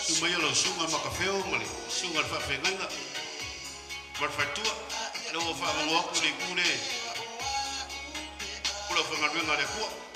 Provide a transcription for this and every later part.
Susu mai o lau susuga Makafeo ma le susuga i le faafeagaiga ma le faletua. O lea ua faalogo atu i le itu lea o le aufaigaluega a le Atua.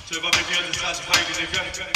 Toe vave pea le sasi fai i lenei afiafi.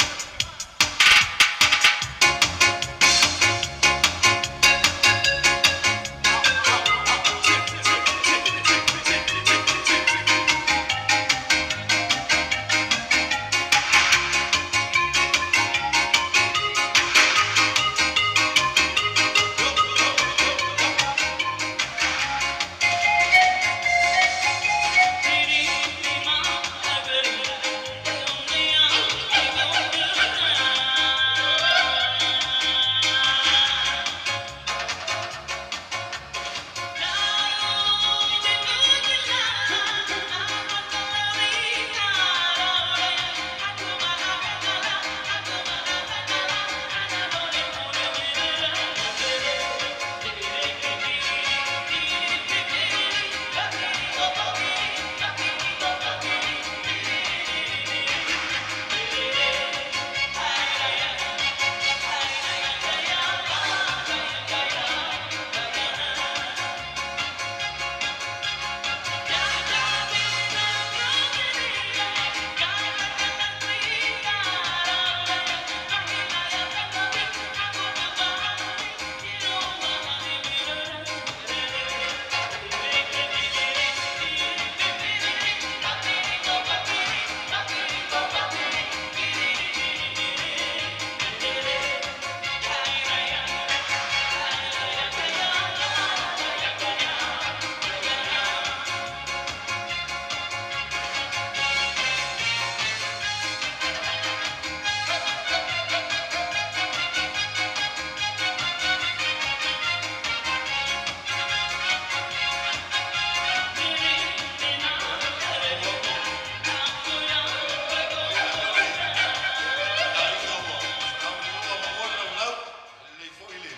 Aiga ua taunoa ma oe le laulau, e lelei foi le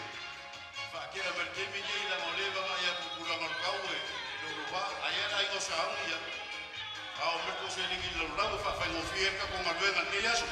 faatea mai le taimi lenei leaga o lea e vaavaai atu i le tulaga o le tau e lolova'a. A i ai le aiga o sauni, ia faaoo mai le tou seleni i le lalolagi e faafaigofie ai le tatou galuega i lenei aso.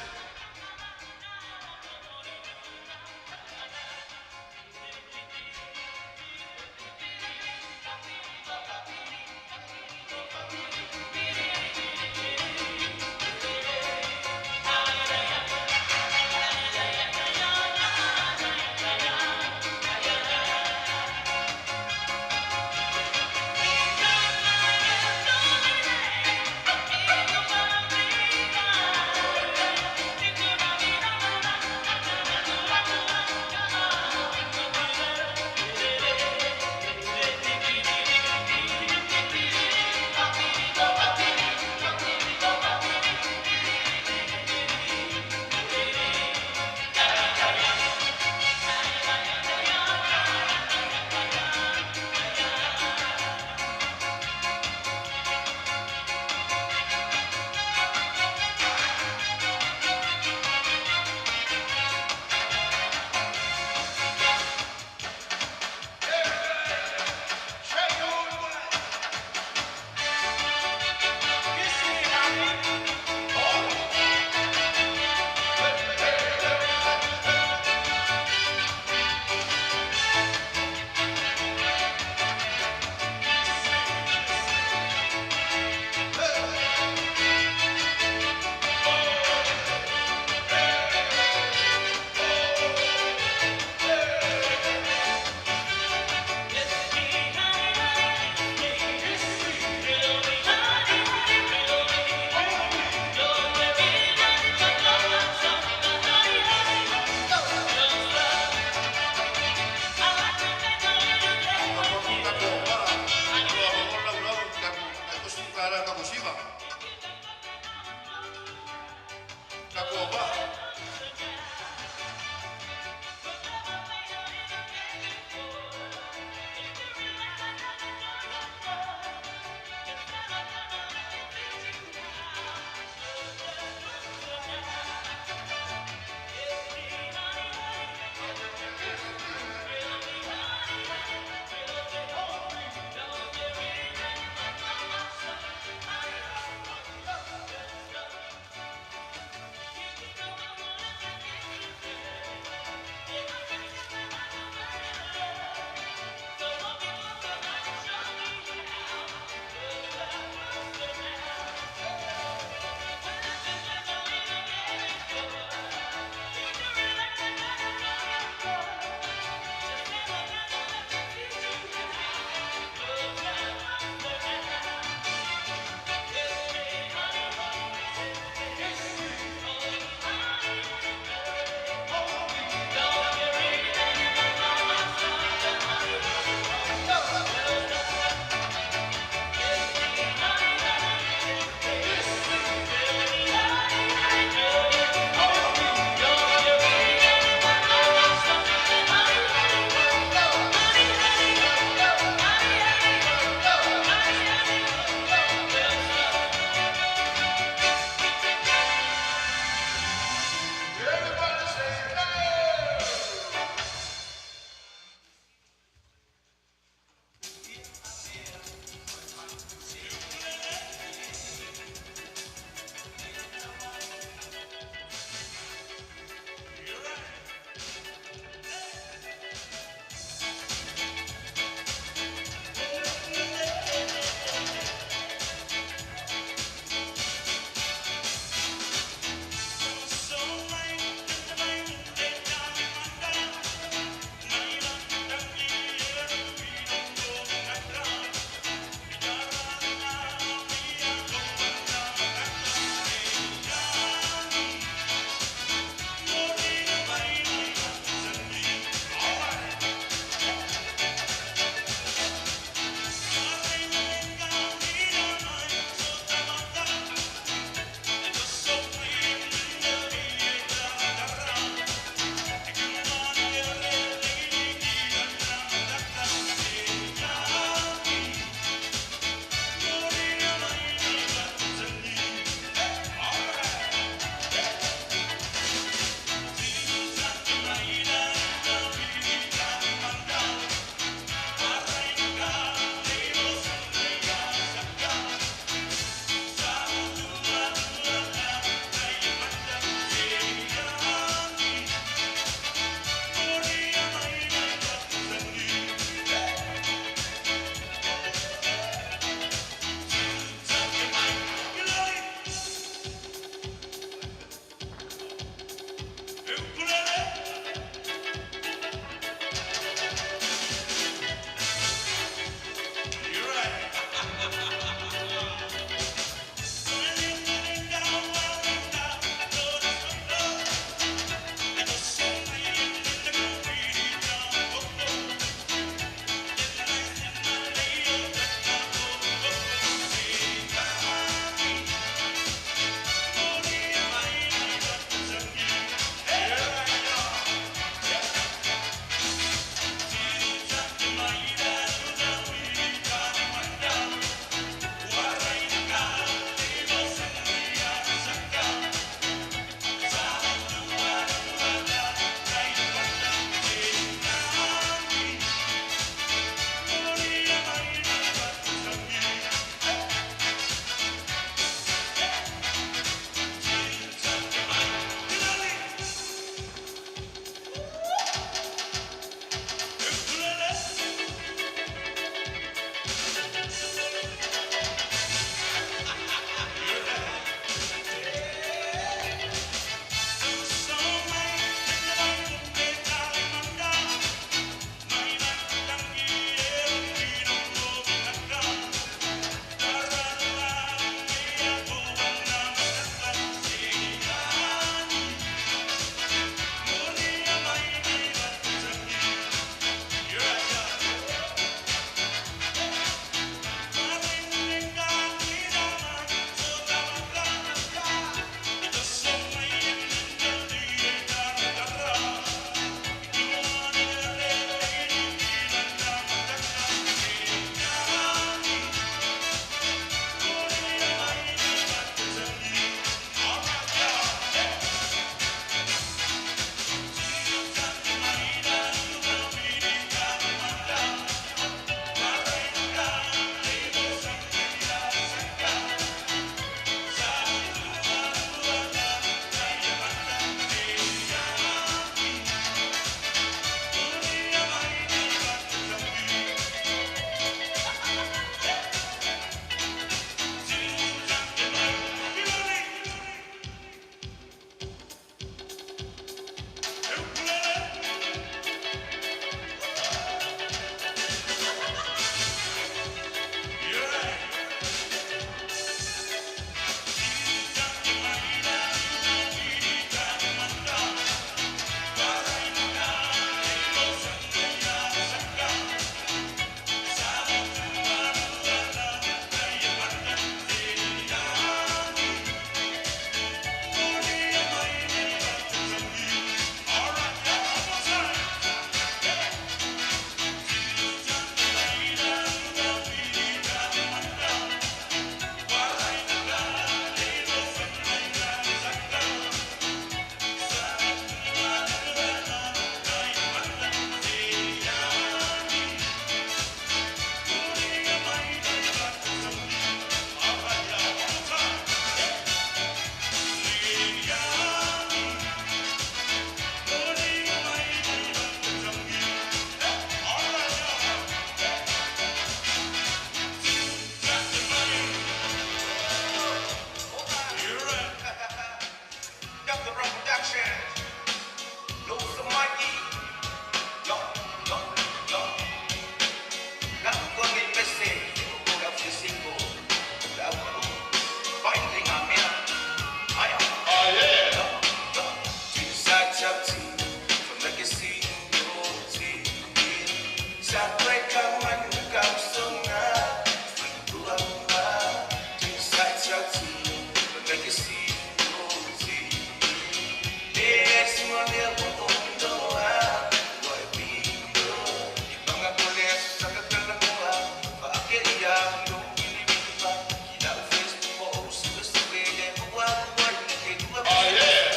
Oh yeah.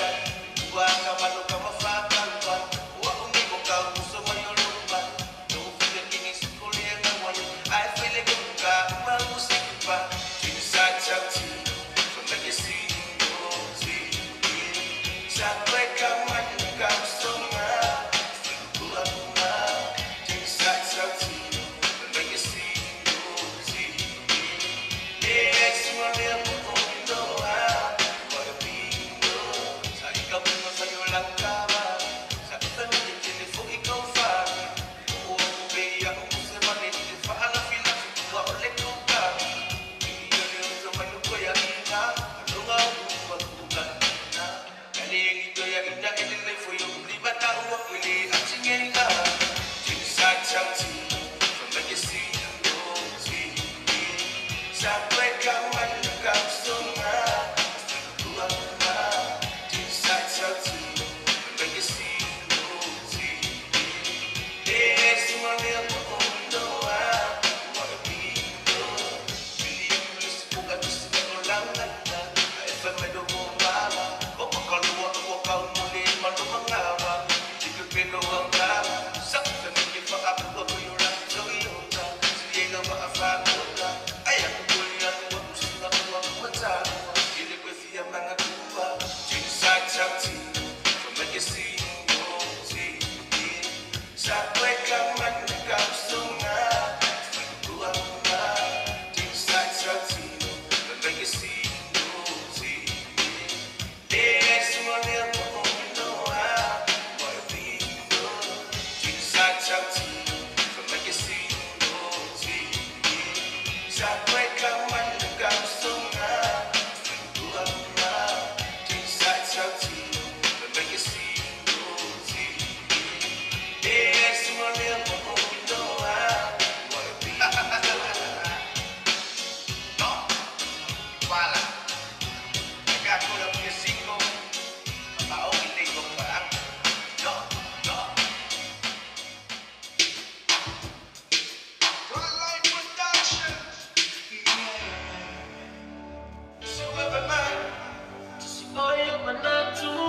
Yeah.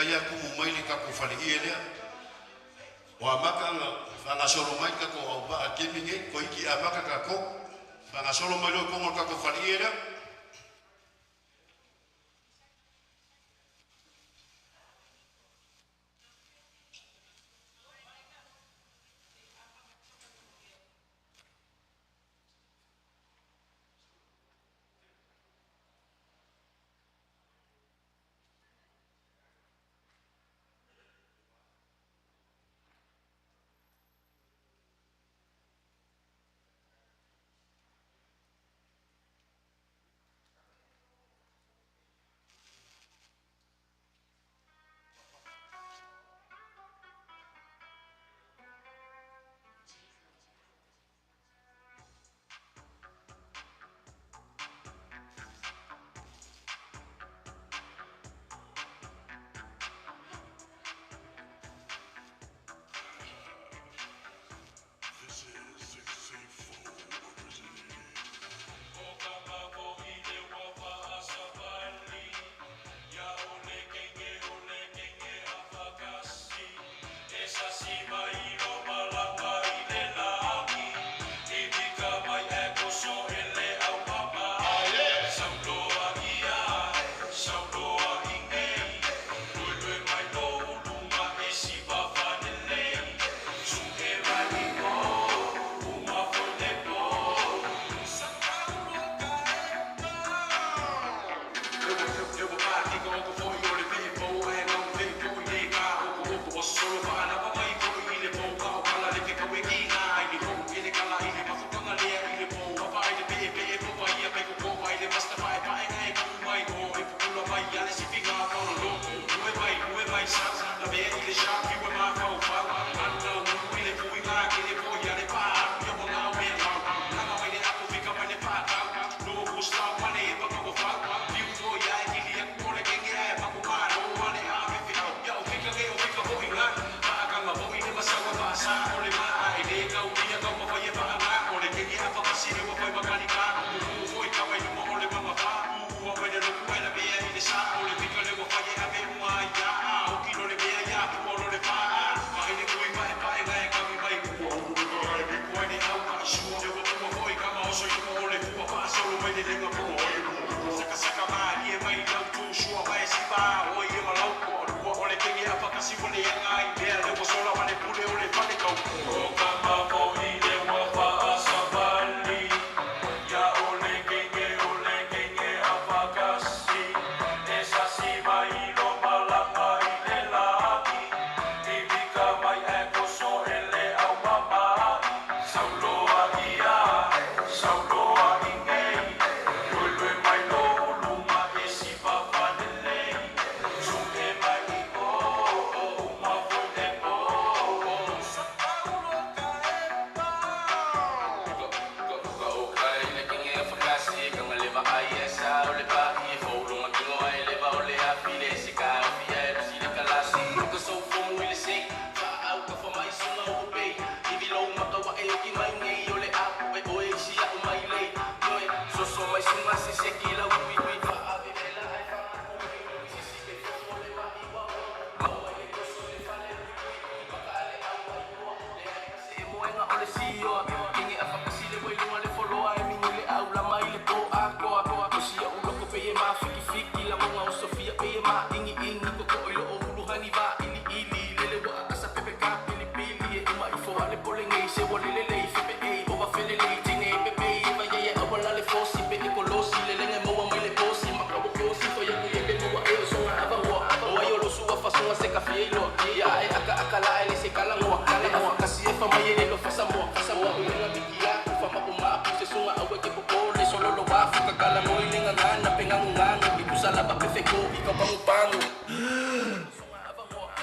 taitai atu mai le tatou faleie lea. O amata ona faagasolo mai le tatou auvaa i le taimi lenei, toeitiiti amata tatou. Faagasolo mai loa i totonu o le tatou faleie lea.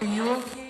Are you okay?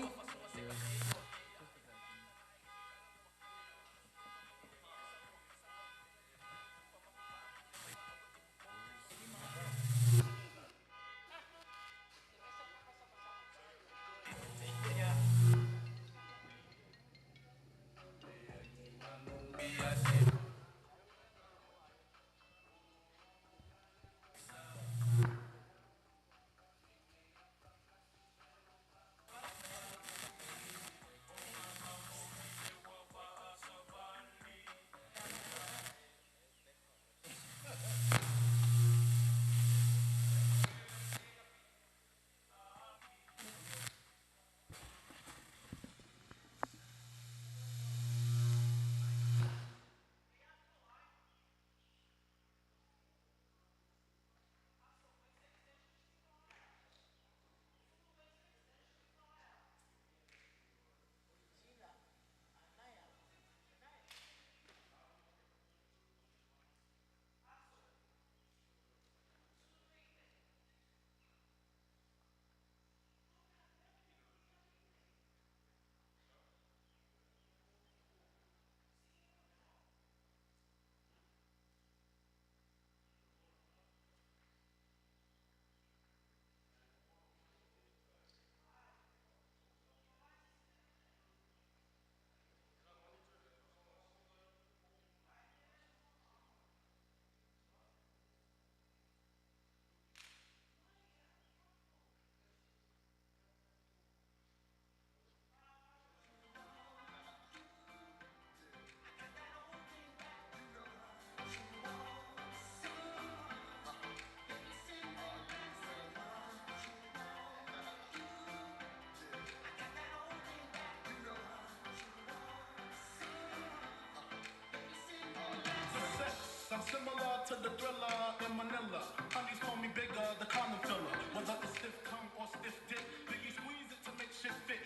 to the thriller in Manila. Honeys call me bigger, the condom filler. Whether it's stiff tongue or stiff dick, Biggie squeeze it to make shit fit.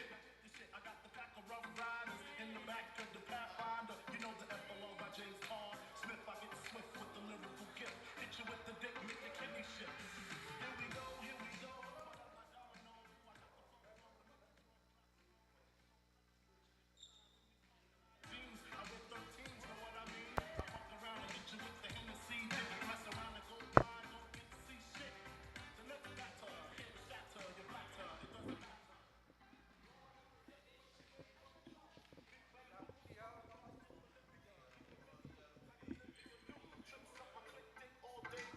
Shit, I got the pack of rough riders in the back of the Pathfinder. You know the epilogue by James Todd Smith. I get swift with the lyrical gift. Hit you with the dick, make your kidney shift. Here we go, here we go. Jeans, I wear 13s, know what I mean? I fuck around and hit you with the Hennessy. Mess around and go blind, don't get to see shit. The next batter, head shatter, your blatter, it doesn't matter. Trips up, I click dick all day.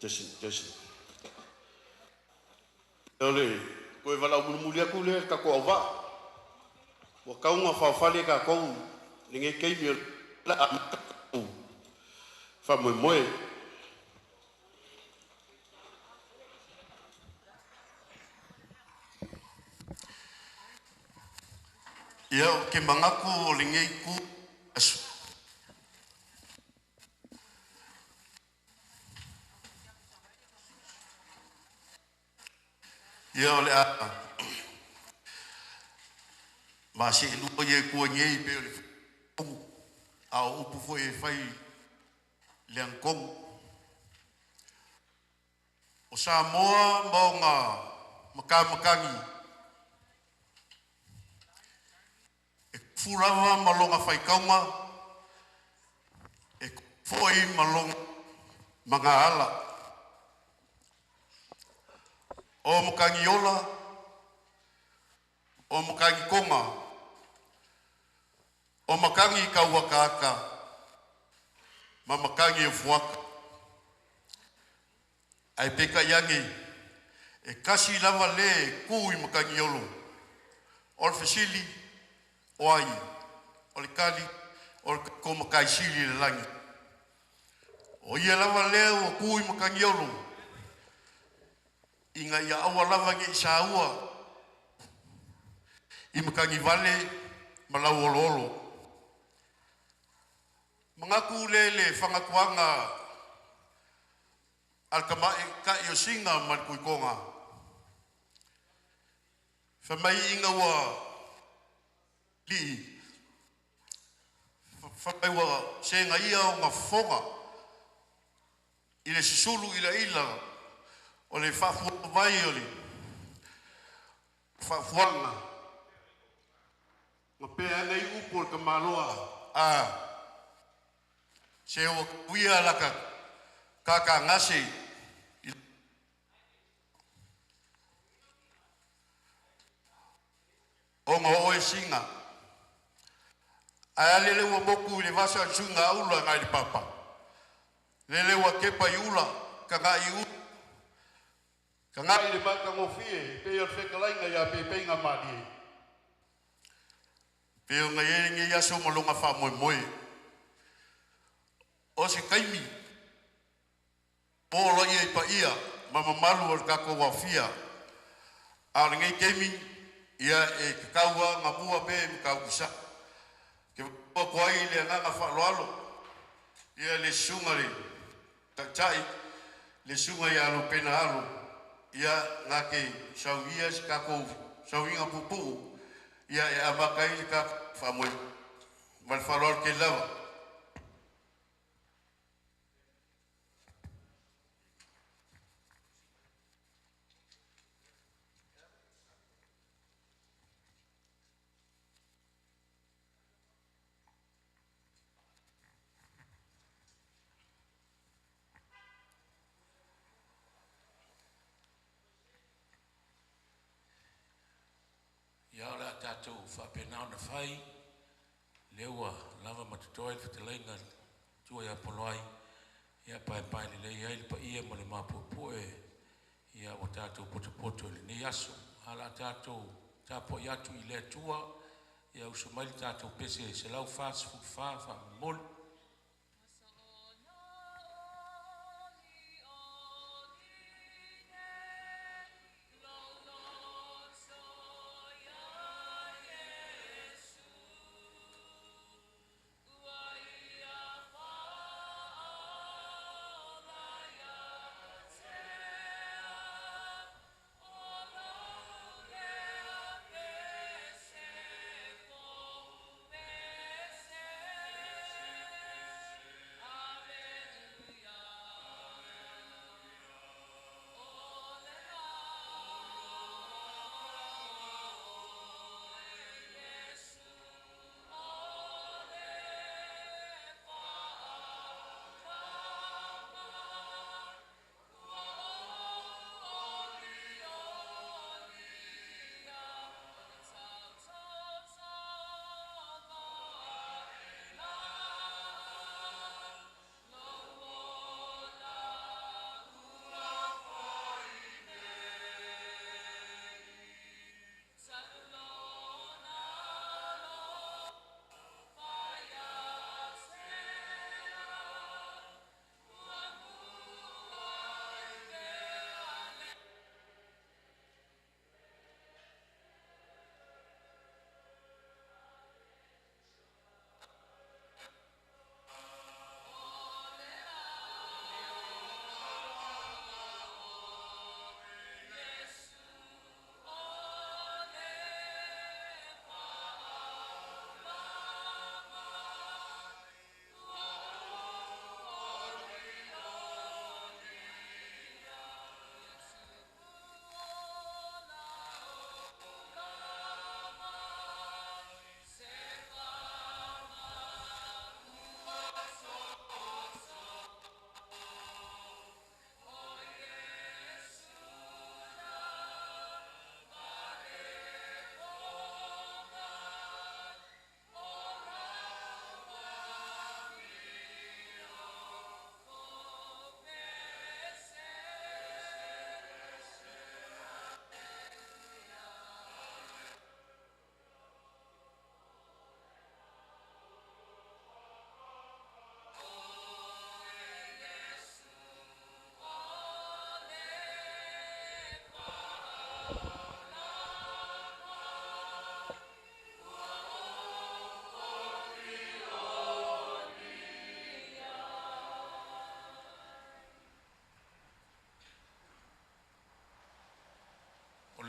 Just. Just. Ole, koe wala umulumuli aku le ka ko awa. Wa kaunga whawhale ka kou, ninge keimi o la a wha moe moe. Ia o ke mangaku o lingei ku aso. Ia o le a ma se lua ye kua ngei pe o le fugu a o upu foi e fai le angkongu. O Samoa maonga makamakangi e furawa malonga whaikaunga e foi malonga mangaala. O makangi ola, o makangi konga, o makangi kauakaaka, ma makangi e fuaka. Ai peka iangi, e kasi lava le ku i makangi olo. O le fesili, o ai, o le kali, o le ko makai sili le langi. O ia lava le o ku i makangi olo. Ina ia aua lava nei saua i matagivale ma lauoloolo. Manatu le le fagatuaga a le tamaitai o Siga ma le Tuitoga, fai mai ina ua lii fai mai ua segaia ona fofoga i le susulu ilaila o le faafua mai o le faafuaga ma pea ai upu o le tamaloa a se ua tuia laka kakagase i ona o oe Siga. Ae a lele ua motu i le vasa o le suiga ula nai le papa, lele ua kepa i ula tagai i tagai le matagofie pei o le fetalaiga ia Pepeiga Malie. Pei ona i ai lenei aso ma lona faamoemoe. O se taimi po loia i paia ma mamalu o le tatou aofia, a o lenei taimi ia e tatau lava ona mua pea i Matautusa. Ke atu ai le agaga faaaloalo ia le susuga le Taitai, le susuga ia Lopena Alo, ia na te saunia se tatou sauiga puupuu ia e amata ai le tatou faamoemoe. Ma le faaaloalo tele lava. Ia o le a tatou faapena ona fai, lea ua lava ma totoe le fetalaiga i le Matua ia Poloai e paepae lelei ai le paia ma le mapuepue ia ua tatou potopoto i lenei aso. Ae o le a tatou tapuai atu i le Atua, ia usu mai le tatou pese 144 faamolemole.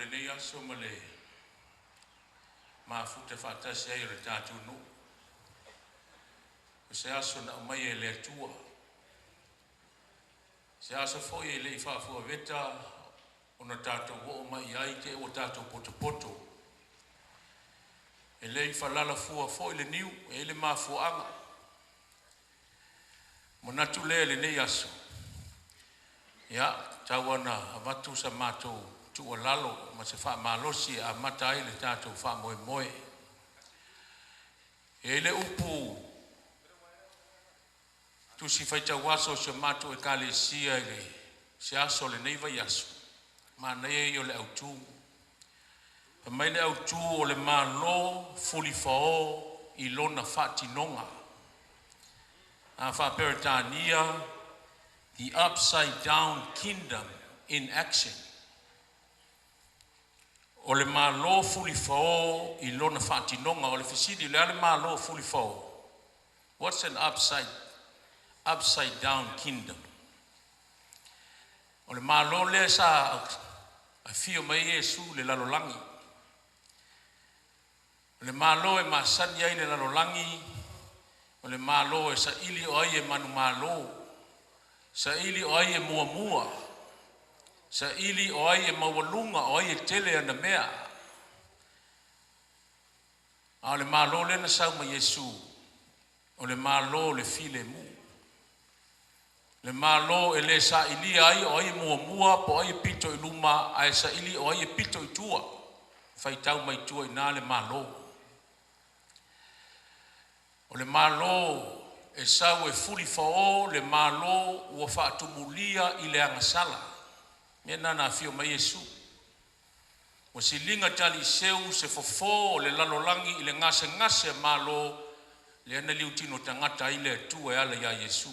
lenei aso ma le mafuta faatasi ai o le tatou nuu. O se aso na aumaia e le Atua. Se aso foi e le i faafuaveta ona tatou oo mai i ai te ua tatou potopoto. E le i falalafua foi le niu, e i ai le mafuaaga. Manatu lea i lenei aso, ia tau lava ina avatu sa matou tuualalo ma se faamalosi e amata ai le tatou faamoemoe. E i ai le upu Tusi Faitau Aso a si o matou Ekalesia i se aso o lenei vaiaso, manaia ia o le autu. Fai mai le autu o le Malo fulifao i lona faatinoga. A faa-Peretania, The Upside Down Kingdom in Action. O le Malo fulifao i lona faatinoga. O le fesili, o le a le Malo fulifao? What's an upside down kingdom? O le Malo lea sa afio mai ai Iesu i le lalolagi. O le Malo e masani ai le lalolagi, o le Malo e saili o ai e manumalo, saili o ai e muamua, saili o ai e maualuga, o ai e tele ana mea. A o le Malo lea na sau ma Iesu, o le Malo o le filemu, le Malo e le sailia ai o ai e muamua po o ai e pito i luma, ae saili o ai e pito i tua, faitau mai tua i ina le Malo. O le Malo e sau e fulifao le Malo ua faatumulia i le agasala. O le mea lena na afio mai ai Iesu. Ua siliga taliiseu se fofo o le lalolagi i le gasegase a malo lea na liutino tagata ai le Atua e ala ia Iesu.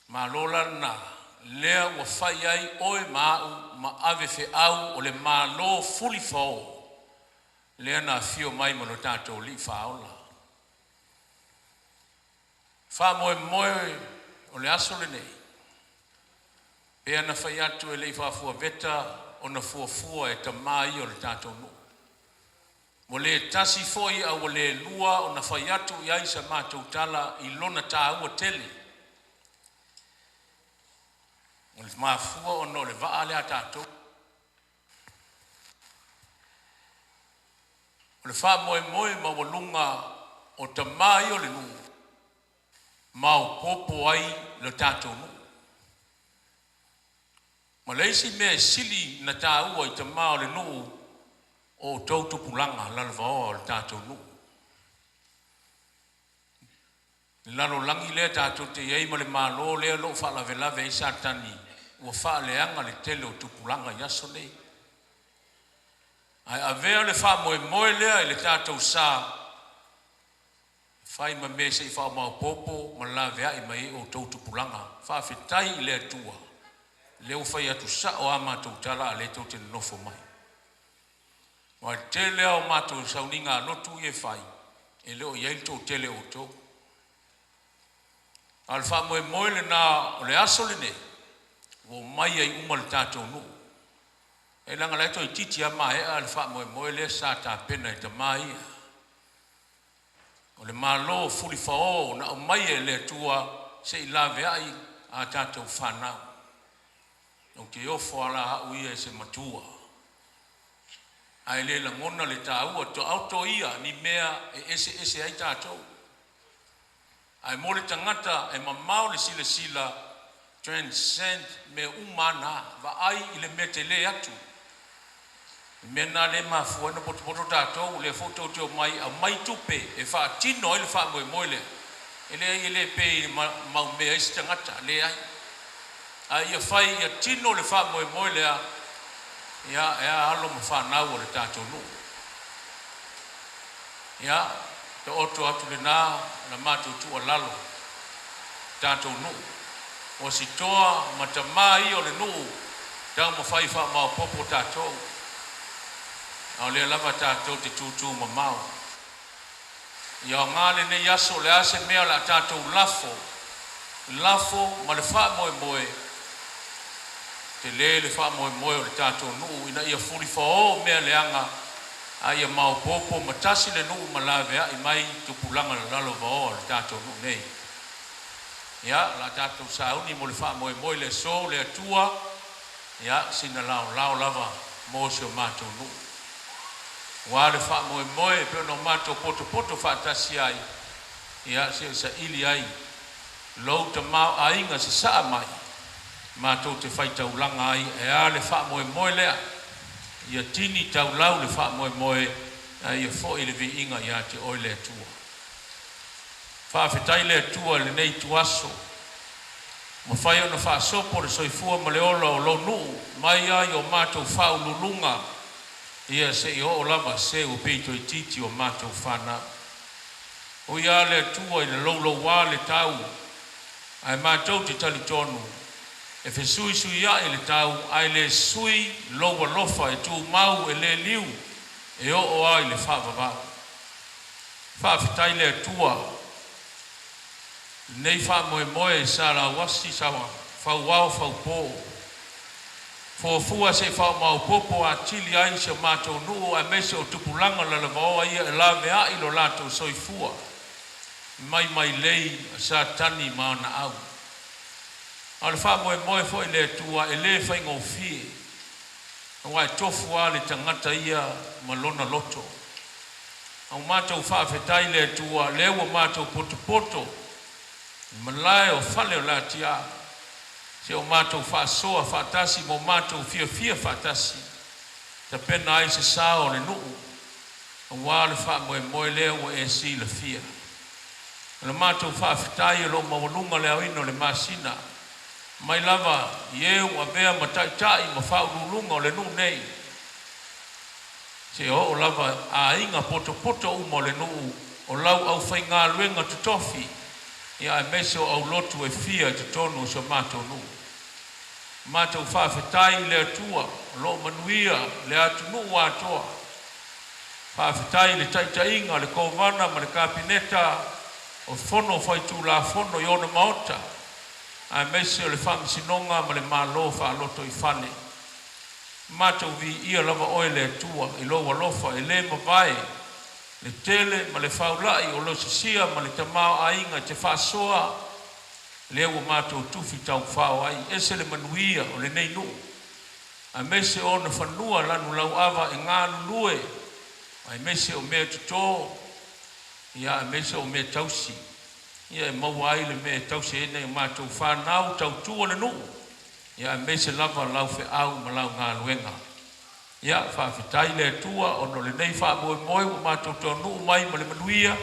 Malo la lena, lea ua fai ai oe ma au ma ave feau o le Malo fulifao lea na afio mai ma lo tatou Alii Faaola. Faamoemoe o le aso lenei, pei ona fai atu e le i faafuaveta ona fuafua e tama ia o le tatou nuu. Ua le tasi foi a ua le lua ona fai atu i ai sa matou tala i lona taua tele. O le mafua ona o le vaa lea a tatou. O le faamoemoe maualuga o tama ia o le nuu, maopoopo ai le tatou nuu. Ma le isi mea e sili ona taua i tama o le nuu, o outou tupulaga lalovaoa o le tatou nuu. Le lalolagi lea tatou te i ai ma le Malo lea o lo o faalavelave ai Satani, ua faaleaga le tele o tupulaga i aso nei. Ae avea le faamoemoe lea i le tatou sa, fai ma mea se i faamaopoopo ma laveai mai ai outou tupulaga. Faafetai i le Atua, lea ua fai atu sao a matou tala a o lea tou te nonofo mai. Aua o le tele lava o matou sauniga lotu ia e fai, e le o i ai le toatele o outou. A o le faamoemoe lena o le aso lenei, ua omai ai uma le tatou nuu. E leaga o la e toeitiiti lava maea le faamoemoe lea sa tapena e tama ia. O le Malo fulifao na aumaia e le Atua se i laveai a tatou fanau. Ou te ofo lava la au ia i se matua ae le lagona le taua. Taoto ia ni mea e eseese ai tatou. Ae mo le tagata e mamao le silasila, transcend mea uma lava na, vaai i le mea tele atu. Le mea lena lea e mafua ai ona potopoto tatou, o lea foi tou te omai e aumai tupe e faatino ai le faamoemoe lea. E leai, e le pe maumea ai se tagata, leai. A ia fai ia tino le faamoemoe lea, ia e a alo ma fanau a le tatou nuu. Ia, taoto atu lena la matou tuualalo, tatou nuu. O Asitoa ma tama ia o le nuu taumafai faamaopoopo tatou, a o lea lava tatou te tutu mamao. Ia aoga lenei aso, o le a se mea o le a tatou lafo, lafo ma le faamoemoe. Tele le faamoemoe o le tatou nuu ina ia fulifaõ mea leaga a ia maopoopo ma tasi le nuu ma laveai mai tupulaga lalalovaoa o le tatou nuu nei. Ia, o le a tatou sauni mo le faamoemoe i le aso, le Atua, ia, sina laolao lava mo si o matou nuu. Aua le faamoemoe e pei ona o matou potopoto faatasi ai, ia, se i saili ai lou tamaoaiga sasaa mai, matou te faitaulaga ai, e a le faamoemoe lea, ia tini taulau le faamoemoe, a ia foi le viiga ia te Oe le Atua. Faafetai le Atua i lenei ituaso, mafai ona faasopo le soifua ma le ola o lou nuu mai lava i o matou faauluuluga ia seia oo lava se ua pito itiiti o matou fanau. Ui lava le Atua ina louloua le tau, ae matou te talitonu e fesuisuiai le tau ae le sui lou alofa e tumau e le liu e oo lava i le faavavau. Faafetai le Atua i lenei faamoemoe sa lauasi sa fauao faupo fuafua se i faamaopoopo atili ai si o matou nuu aemaise o tupulaga lalovaoa ia e laveai lo latou soifua mai mailei a Satani ma ana au. A o le faamoemoe foi le Atua e le faigofie, aua e tofu lava le tagata ia ma lona loto. A ua matou faafetai le Atua, lea ua matou potopoto i malae o fale o le atia, se o matou faasoa faatasi ma o matou fiafia faatasi, tapena ai se sao o le nuu aua le faamoemoe lea ua e silafia. O le matou faafetai o lo o maualuga le aoina o le masina mai lava i e ua avea ma taitai ma faauluuluga o le nuu nei, seia oo lava aiga potopoto uma o le nuu o lau aufaigaluega totofi, ia aemaise o aulotu e fia i totonu o si o matou nuu. Matou faafetai i le Atua o lo o manuia le atunuu atoa. Faafetai i le taitaiga a le Kovana ma le Kapeneta o Fono Faitulafono i ona maota, aemaise o le Faamasinoga ma le Malo faalotoifale. Matou viia lava Oe le Atua i lou alofa e le mavae, le tele ma le faulai o lou sisia ma le tamaoaiga e te faasoa, lea ua matou tufi taufao ai. Ese le manuia o lenei nuu, aemaise o ona fanua lanulauava e galulue, aemaise o mea toto, ia aemaise o mea tausi, ia e maua ai le mea e tausi ai nai a matou fanau tautua le nuu, ia aemaise lava lau feau ma lau galuega. Ia faafetai le Atua ona o lenei faamoemoe ua matou taunuu mai ma le manuia,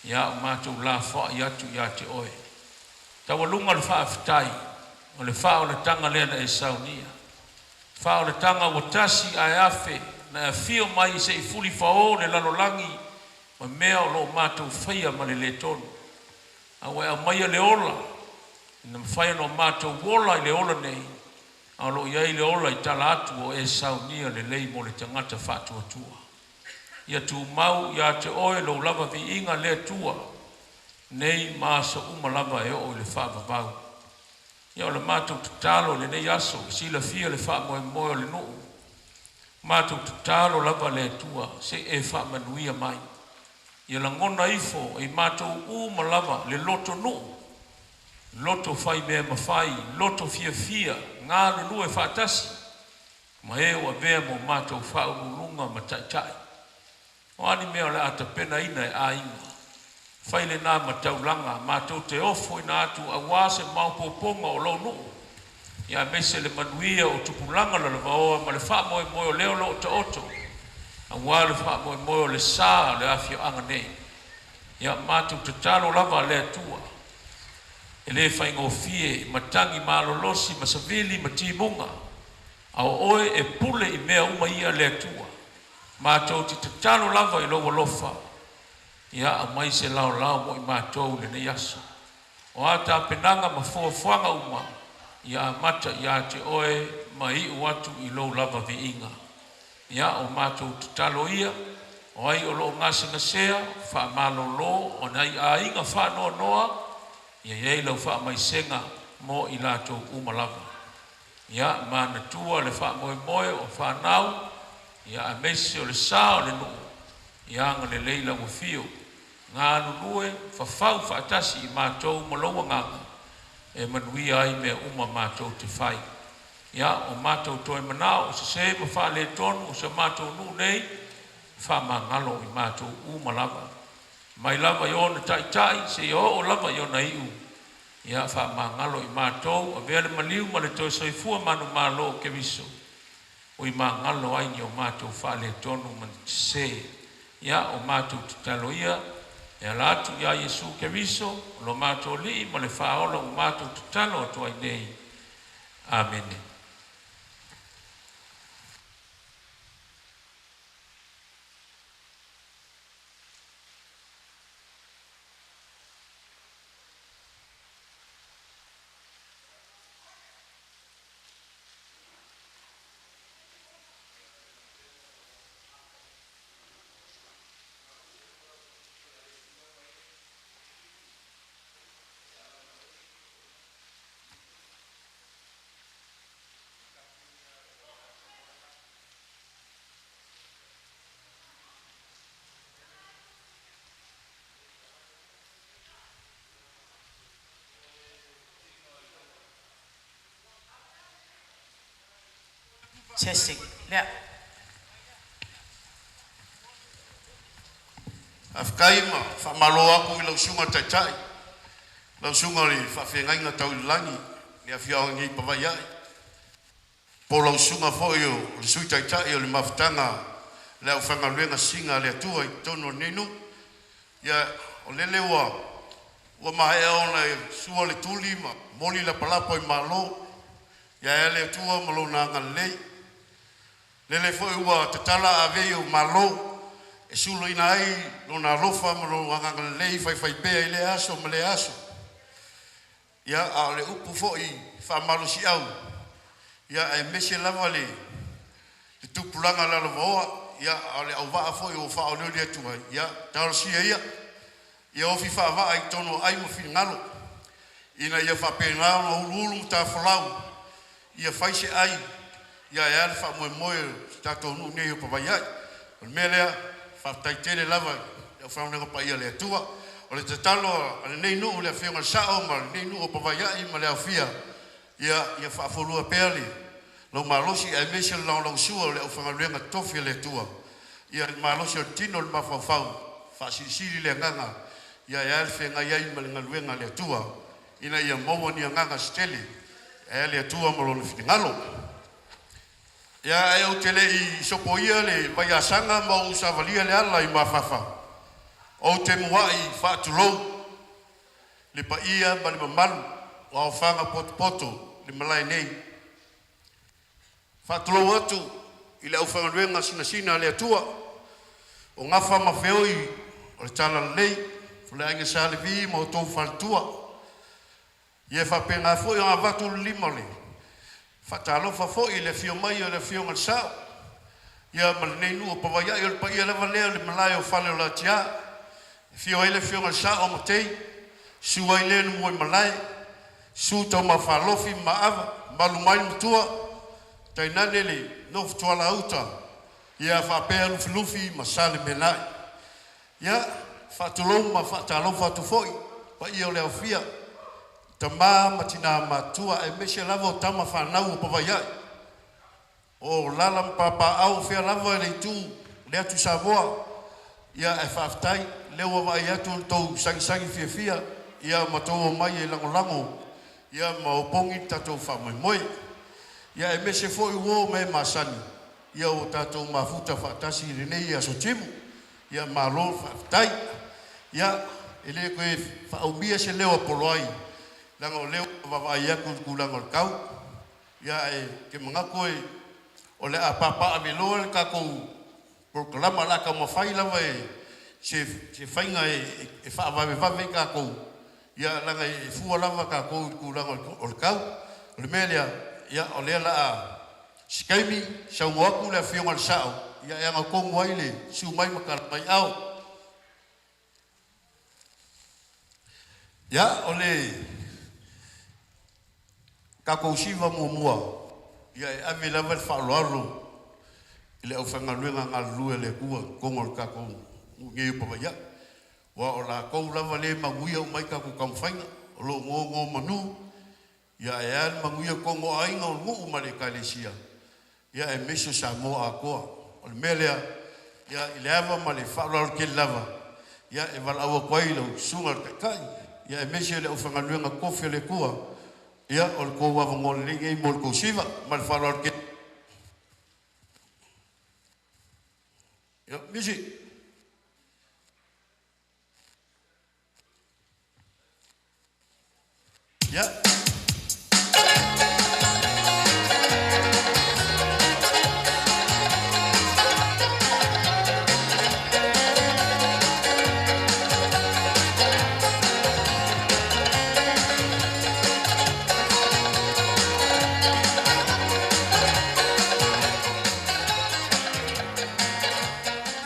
ia ua matou lafoai atu ia te Oe. Taualuga le faafetai o le faaolataga lea na e saunia. Faaolataga ua tasi ae afe na e afio mai se i fulifaõ le lalolagi ma mea o lo o matou faia ma le lē tonu. A ua e aumaia le ola ina mafai ona o matou ola i le ola nei, a o lo o i ai le ola i tala atu o e saunia lelei mo le tagata faatuatua. Ia tumau ia te Oe lou lava viiga le Atua nei ma aso uma lava e oo i le faavavau. Ia o le matou tatalo i lenei aso, silafia le faamoemoe o le nuu, matou tatalo lava le Atua se i e faamanuia mai. Ia lagona ifo e i matou uma lava le loto nuu, loto fai mea mafai, loto fiafia, galulue faatasi ma e ua avea ma o matou faauluuluga ma taitai. O a ni mea o le a tapenaina e aiga, fai lena ma taulaga matou te ofoina atu aua se maopoopoga o lou nuu, ia aemaise le manuia o tupulaga lalovaoa ma le faamoemoe o lea o lo o taoto aua le faamoemoe o le sa o le afioaga nei. Ia matou tatalo lava le Atua, e le faigofie matagi malolosi ma savili ma timuga, a o Oe e pule i mea uma ia le Atua. Matou te tatalo lava i lou alofa, ia aumai se laolao mo i matou i lenei aso. O a tapenaga ma fuafuaga uma, ia amata ia te Oe ma iu atu i lou lava viiga. Ia o matou tatalo ia, o ai o lo o gasegasea, faamalolo, o nai aiga faanoanoa, ia i ai lau faamaisega mo i latou uma lava. Ia manatua le faamoemoe o fanau, ia aemaise o le sa o le nuu, ia agalelei lau afio, galulue fafau faatasi i matou ma lou agaga, e manuia ai mea uma matou te fai. Ia o matou toe manao, o sesē ma faaletonu o si o matou nuu nei, faamagalo i matou uma lava, mai lava i ona taitai seia oo lava i ona iu. Ia faamagalo i matou, avea le maliu ma le toe soifua manumalo o Keriso, ua i magalo ai ni o matou faaletonu ma ni sesē. Ia o matou tatalo ia e ala atu ia Iesu Keriso o lo matou Alii ma le Faaola ua matou tatalo atu ai nei. Amene. Testing. Yeah. Faafetai ma faamalo atu i lau Susuga i le Taitai, lau Susuga i le Faafeagaiga tau i le Lagi i le afioaga nei i Pavaia'i, po o lau Susuga foi o le Sui Taitai o le Mafutaga a le Aufaigaluega Sisina a le Atua i totonu o lenei nuu. Ia, o lele ua maea ona e sua le tuli ma moli lapalapa i malo, ia ae a le Atua ma Lona agalelei. Lele foi ua tatala avei o malo e sulaina ai Lona alofa ma Lona agalelei faifaipea i lea aso ma lea aso. Ia, a o le upu foi faamalosiau, ia aemaise lava le tupulaga lalovaoa, ia a o le auvaa foi ua faaolioli atu ai, ia talosia ia, ia ofi faavaa i totonu o ai ma finagalo, ina ia faapena ona uluulu matafolau, ia fai se ai, ia e a le faamoemoe o si tatou nuu nei o Pavaia'i. O le mea lea, faafetai tele lava i le aufaigaluega paia a le Atua. O le tatalo a lenei nuu i le Afioga i le Sao ma lenei nuu o Pavaia'i ma le aofia, ia faafualua pea le lou malosi aemaise le lagolagosua o le aufaigaluega totofi a le Atua, ia le malosi o le tino, le mafaufau, faasilisili le agaga, ia e a le feagai ai ma le galuega a le Atua, ina ia maua ni agaga se tele, e a le Atua ma lona finagalo. Ia ae ou te le i sopoia le vaiasaga ma ou savalia le ala i mafafa, ou te muai faatulou le paia ma le mamalu o aofaga potopoto i le malae nei. Faatulou atu i le aufaigaluega sinasina a le Atua, o gafa ma feoi o le Talalelei, o le Aiga Sa Levi ma outou faletua. Ia faapena foi ona avatu le lima o le faatalofa foi i le afio mai o le Afioga i le Sao, ia ma lenei nuu o Pavaia'i, o le paia lava lea o le malae o fale o Latia. Afio ai le Afioga i le Sao Matei, susu ai le Muaimalae, susu Taumafalofi ma Maava, malu mai le Matua, tainane le nofo tualauta, ia faapea Lufilufi ma Salemeanai. Ia, faatulou ma faatalofa atu foi paia o le aofia, tama ma tina matutua, aemaise lava o tama fanau o Pavaia'i, o lala ma papaaao o fea lava le itu o le atu Samoa. Ia ae faafetai, lea ua vaai atu i le tou sagisagi fiafia, ia ma tou omai e lagolago, ia ma opogi le tatou faamoemoe. Ia aemaise foi uo ma e masani, ia ua tatou mafuta faatasi i lenei aso timu. Ia malo faafetai. Ia e le toe faaumia se leo a Poloai, leaga o lea ua vaavaai atu i le tulaga o le tau. Ia ae ou te manatu o le a papaaveloa le tatou polokalama, o le a taumafai lava e se faiga e faavavevave ai tatou, ia leaga e fua lava tatou i le tulaga o le tau. O le mea lea, ia o lea o le a se taimi saunoa atu le Afioga i le Sao, ia e agatonu ai le susu mai ma tala mai aao. Ia, o le tatou siva muamua. Ia e ave lava le faaaloalo i le aufaigaluega galulue a le Atua i totonu o le tatou nuu nei o Pavaia. Aua o latou lava lea e manuia uma ai tatou taumafaiga, o lo o nonomanu, ia ae a le manuia i totonu o aiga, o nuu ma le Ekalesia, ia aemaise o Samoa atoa. O le mea lea, ia i le ava ma le faaaloalo tele lava, ia e valaau atu ai i lau Susuga i le Taitai, ia aemaise o le aufaigaluega totofi a le Atua, ia o le tou avanoa lelei lenei mo le tou siva. Ma le faaaloalo tele. Ia, music. Ia.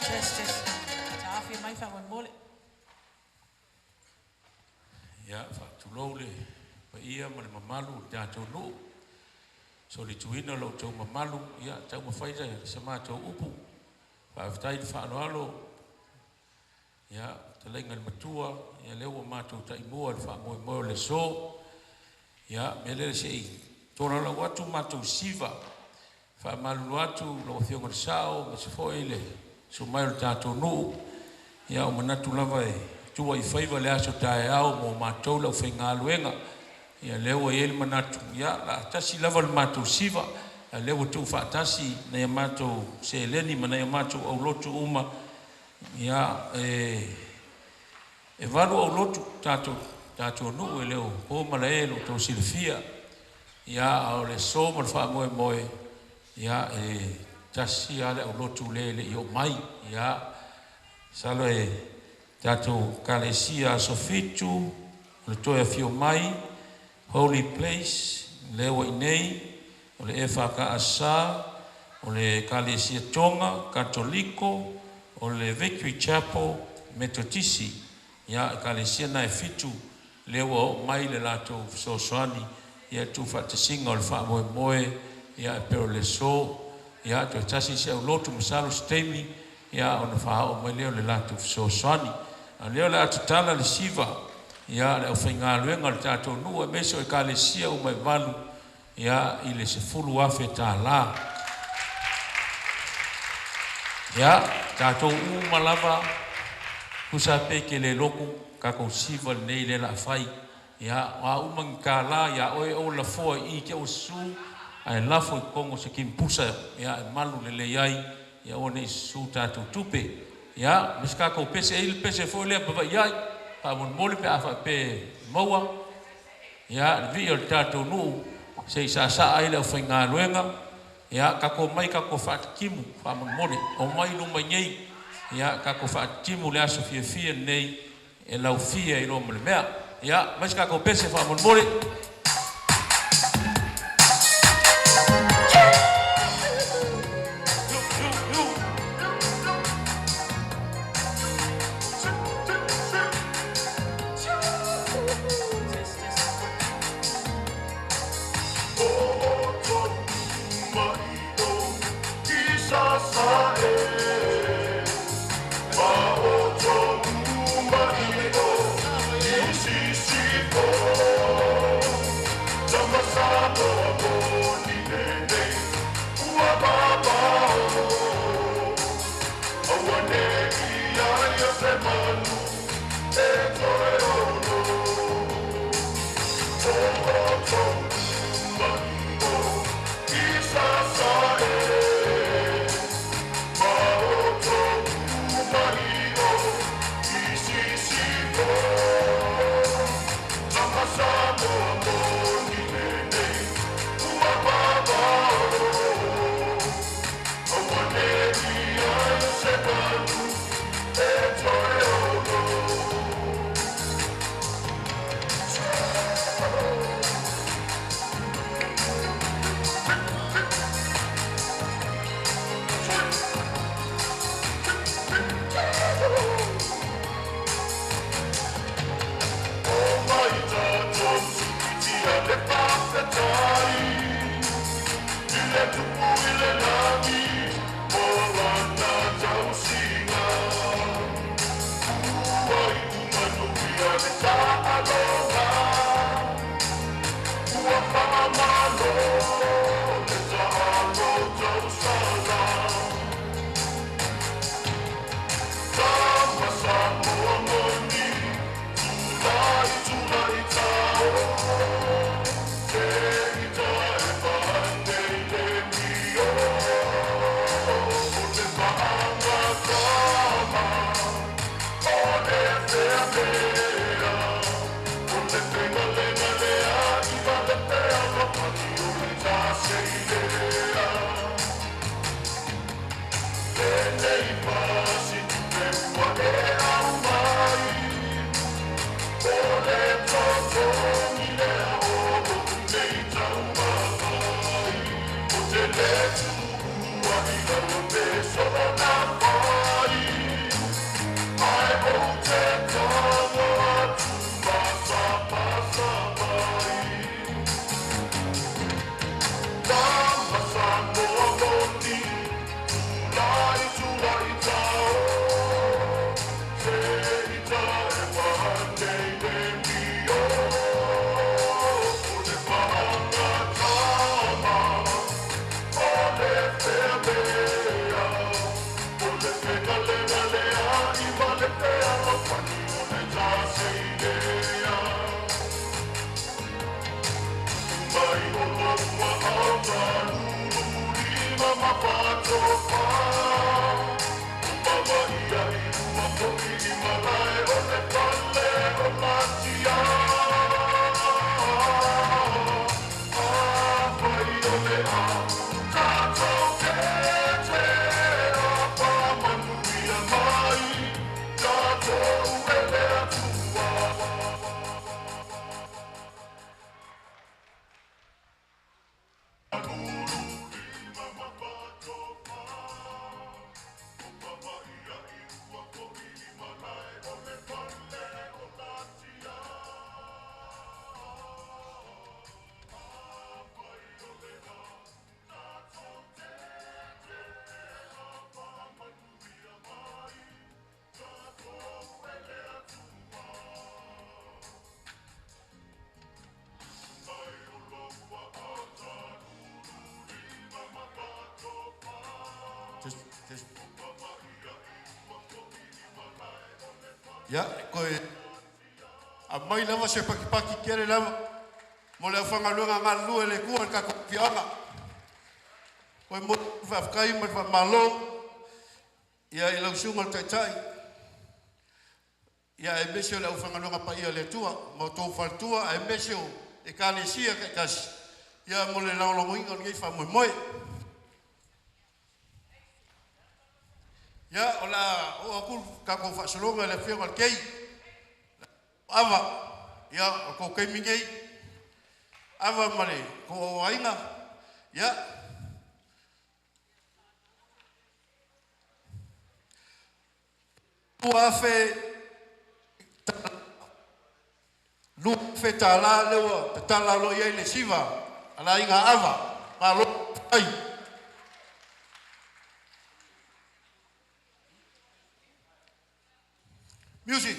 Test, test. Taofi mai faamolemole. Ia, faatulou le paia ma le mamalu o le tatou nuu. Solituina lo outou mamalu, ia taumafai sa matou upu. Faafetai le faaaloalo, ia, fetalaiga i le Matua, ia lea ua matou taimua i le faamoemoe o le aso. Ia, mea lea se i tolaulau atu matou siva. Faamalulu atu lau Afioga i le Sao, aemaise foi le susu mai o le tatou nuu. Ia, o manatu lava e tua i faiva le aso taeao mo matou le aufaigaluega. Ia lea ua i ai le manatu, ia, o le a tasi lava le matou siva, a o lea ua tuufaatasi nai a matou seleni ma nai a matou aulotu uma. Ia, e 8 aulotu tatou nuu, e le o po malae i lo outou silafia. Ia, a o le aso ma le faamoemoe, ia, e tasi lava le aulotu lea e le i oo mai. Ia, masalo e tatou Ekalesia Aso Fitu, o le toe afio mai, Holy Place, lea ua i inei, o le EFKS, o le Ekalesia Tonga, Katoliko, o le Victory Chapel, Metotisi. Ia, Ekalesia na e 7 lea ua oo mai le latou fesoasoani, ia tuufaatasiga o le faamoemoe, ia e pei o le aso. Ia, toe tasi si aulotu, masalo se taimi, ia ona faaoo mai lea o le latou fesoasoani. A o lea o le a tatala le siva, ia, le aufaigaluega o le tatou nuu aemaise o Ekalesia uma e 8, ia, i le $10,000. Ia, tatou uma lava, tusa pe te le lotu, tatou siva lenei lea o le a fai. Ia, o a uma ni tālā ia oe o lafoa i te o susu, ae lafo i totonu o se kimpusa, ia, e malu lelei ai, ia aua ne i susu tatou tupe. Ia, ma se tatou pese, e i le pese foi lea pava'i ai, faamolemole pe a faapea maua. Ia, le vii o le tatou nuu, se i saasaa ai le aufaigaluega. Ia, tatou omai tatou faatitimu, faamolemole, omai i luma nei. Ia, tatou faatitimu le aso fiafia lenei e laufia i loa ma le mea. Ia, mai se tatou pese faamolemole. Test, test. Ia, koe aumai lava se pakipaki tele lava mo le aufaigaluega galulue le Atua i le tatou afioaga. Koe momoli atu le faafetai ma le faamalo ia i lau Susuga i le Taitai ia aemaise o le aufaigaluega paia a le Atua ma outou faletua aemaise o Ekalesia taitasi ia mo le lagolagoina o lenei faamoemoe. Ia, o le a oo atu le tatou faasologa i le Afioga i le Kei Ava, ia o le tou taimi lenei, Ava ma le tou aiga, ia. $2,000 $2,000 lea ua tatala loa i ai le siva a le aiga Ava, malo faafetai. Music.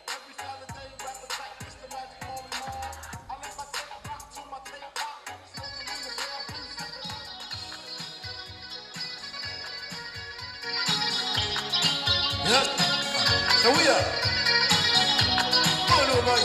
Every Saturday, rap attack, Mr. Magic Marley Marl. I let my tape rock to my tape pop. Smoking weed and bamboo, sipping. Ia, sauia, o mai.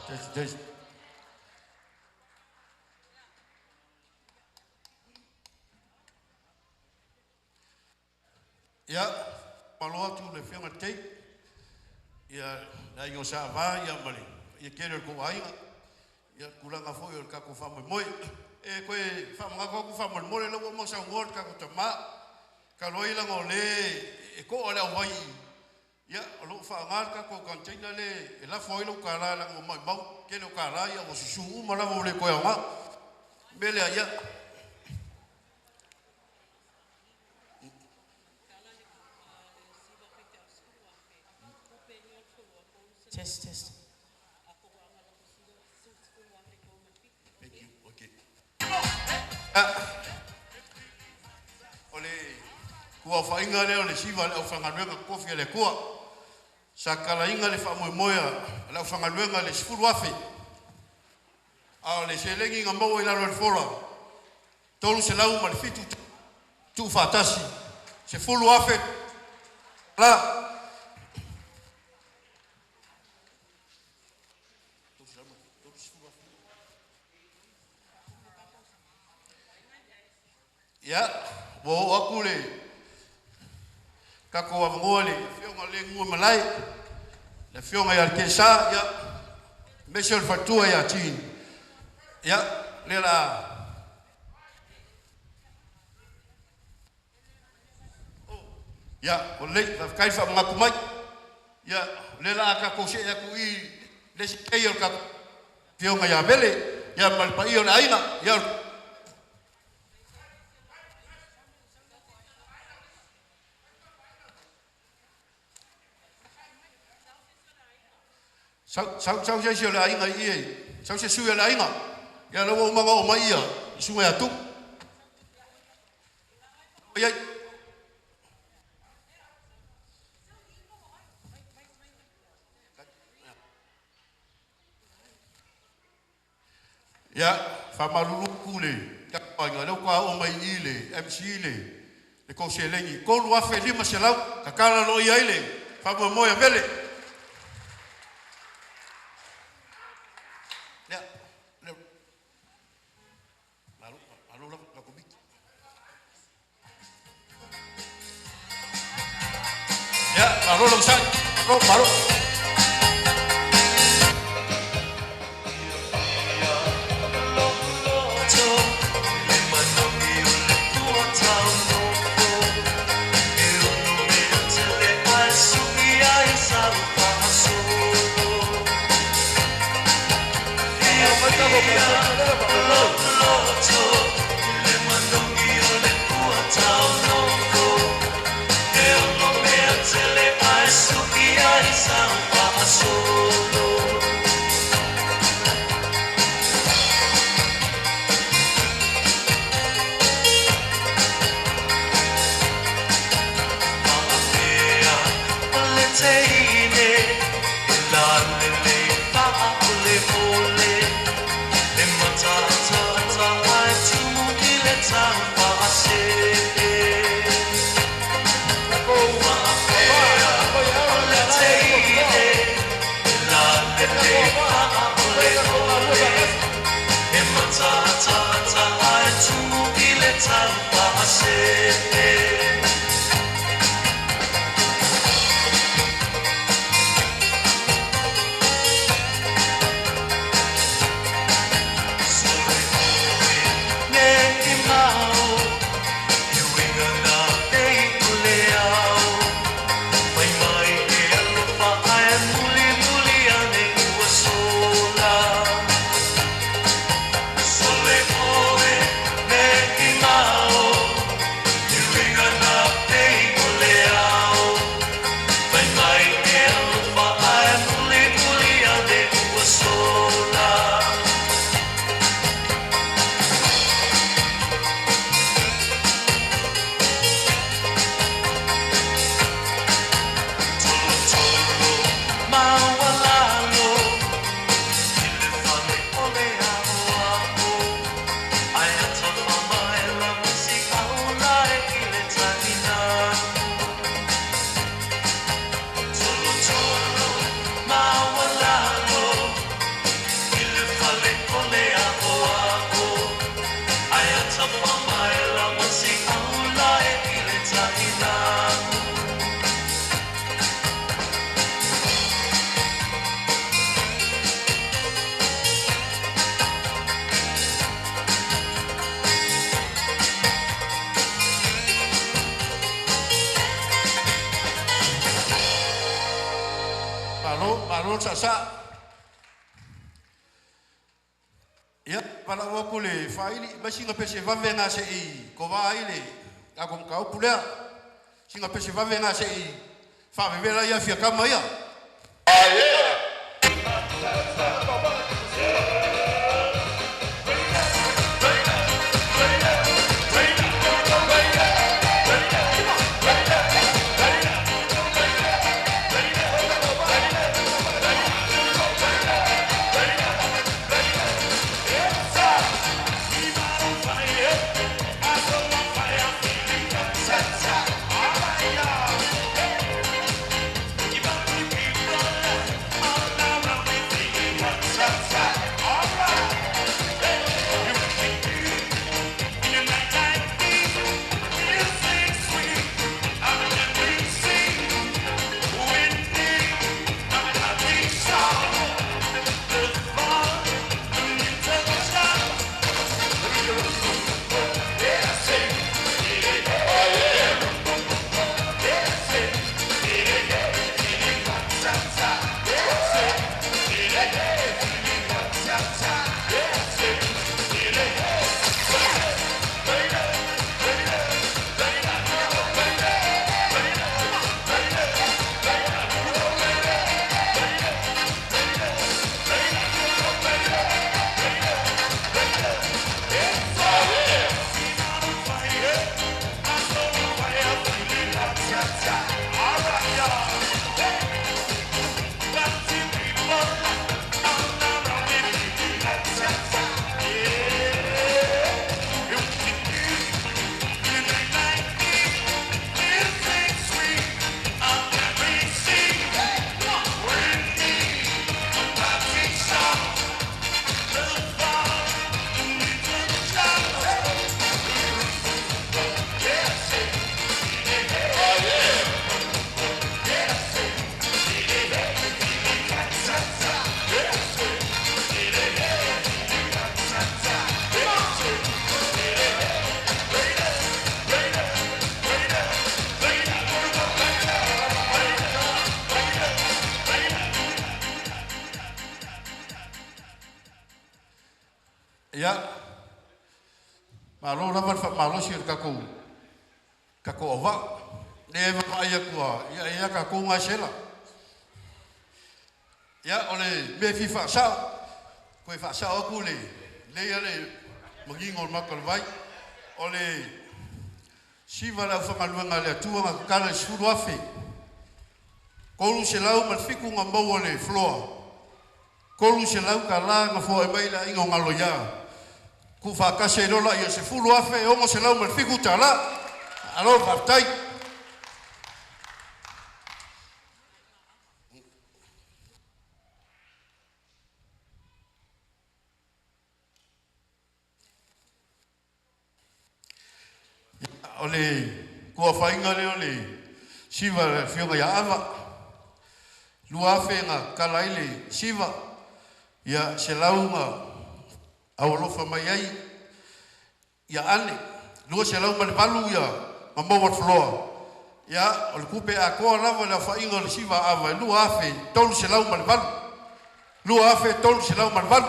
Test, test. Ia, malo atu le Afioga i le Kei, ia le aiga o Sa Ava ia ma le paia tele o le tou aiga, ia tulaga foi o le tatou faamoemoe. E toe faamanatu atu faamolemole, la ua uma ona saunoa le tatou tama, talu ai leaga o lea e to'a le au ai ia, o lo o faaaoga le tatou container le e lafo ai lou $1 leaga ua maumau tele o $1 ia ua susu uma lava ua le toe aoga. Mele ia. Test, test. Thank you. Okay. O le kua whainga leo le siva le au whangaluenga kofi le kua. Sa kalainga le whaamoemoea le au whangaluenga le 10,000. A o le selengi ngā maua i lalo le fola. 300 ma le 7 tuufaatasi. 10,000 la. Ia, ua oo aku le tatou avanoa le afioga le gua malae, le afioga ia le Kesa, ia, aemaise o le faletua ia Tini. Ia, lea la Ia, o lelei, faafetai le faamanatu mai. Ia, o lea la a tatou see atu i le isi kei o le tatou afioga ia Vele, ia ma le paia o le aiga. Ia, Sau, sau, sau se isi o le aiga i i, sau se sui o le aiga. Ia, lea ua uma ona oo mai ia, le susuga ia Tupu. Ia, ia, faamalulu atu le tatou aiga, lea ua oo mai i le MC le tou seleni, 3,500, tatala loa i ai le faamoemoe a Vele. Ia, le, malo, malo lava, la komiti. Ia, malo lau sai, malo, malo. Malo, malo le saasaa. Ia, valaau atu le faaili, aumai sina pese vave lena se i kovā ai le tatou mataupu lea. Sina pese vave lena se i faavevela ai afiakama ia. Ia, malo lava le faamalosi o le tatou auvaa. Lea e vaavaai atu lava, ia e i ai lava tatou gasela. Ia, o le mea e fia faasao, toe faasao atu le lelei lava le manino o le Maota o le Vai, o le siva o le aufaigaluega a le Atua na tatala i le $10,000, $307 na maua e le floor, $300 na foai mai le aiga o Galoia, tuufaatasi ai loa lea, $10,607. Malo faafetai. O le tuafaiga lea o le siva a le afioga ia Ava, 2,000 na tatala ai le siva, ia 100 na aualofa mai ai ia Ane, 208 ia na maua e le floor. Ia, o le tupe atoa lava le aofaiga o le siva a Ava e $2,308. $2,308.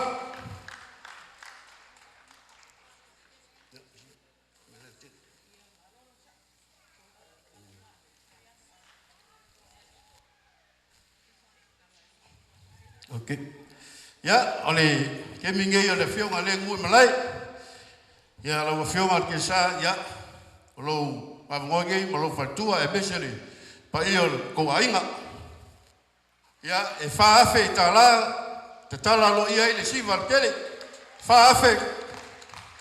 Ok. Ia, o le taimi lenei o le afioga lea e Nuuaimalae. Ia, lau afioga i le Kesa, ia, o lou avanoa lenei ma lou faletua aemaise le paia o le tou aiga. Ia, e $4,000 tatala aloaia ai le siva a le tele. 4,000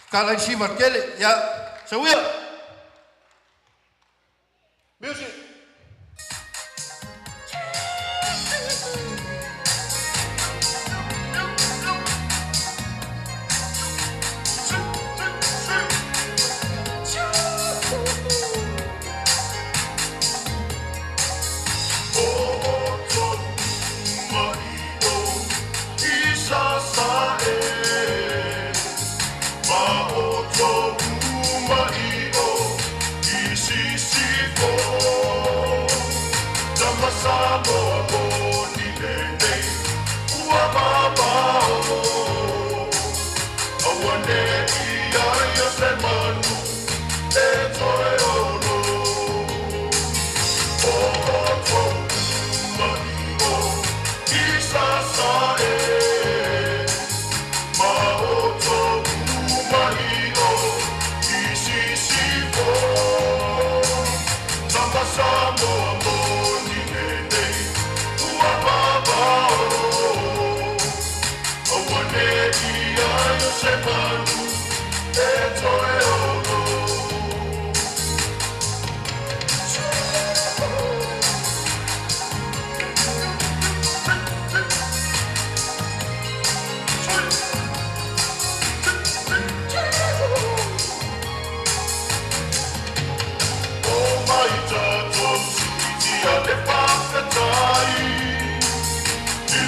tatala ai le siva a le tele. Ia, sauia! Music!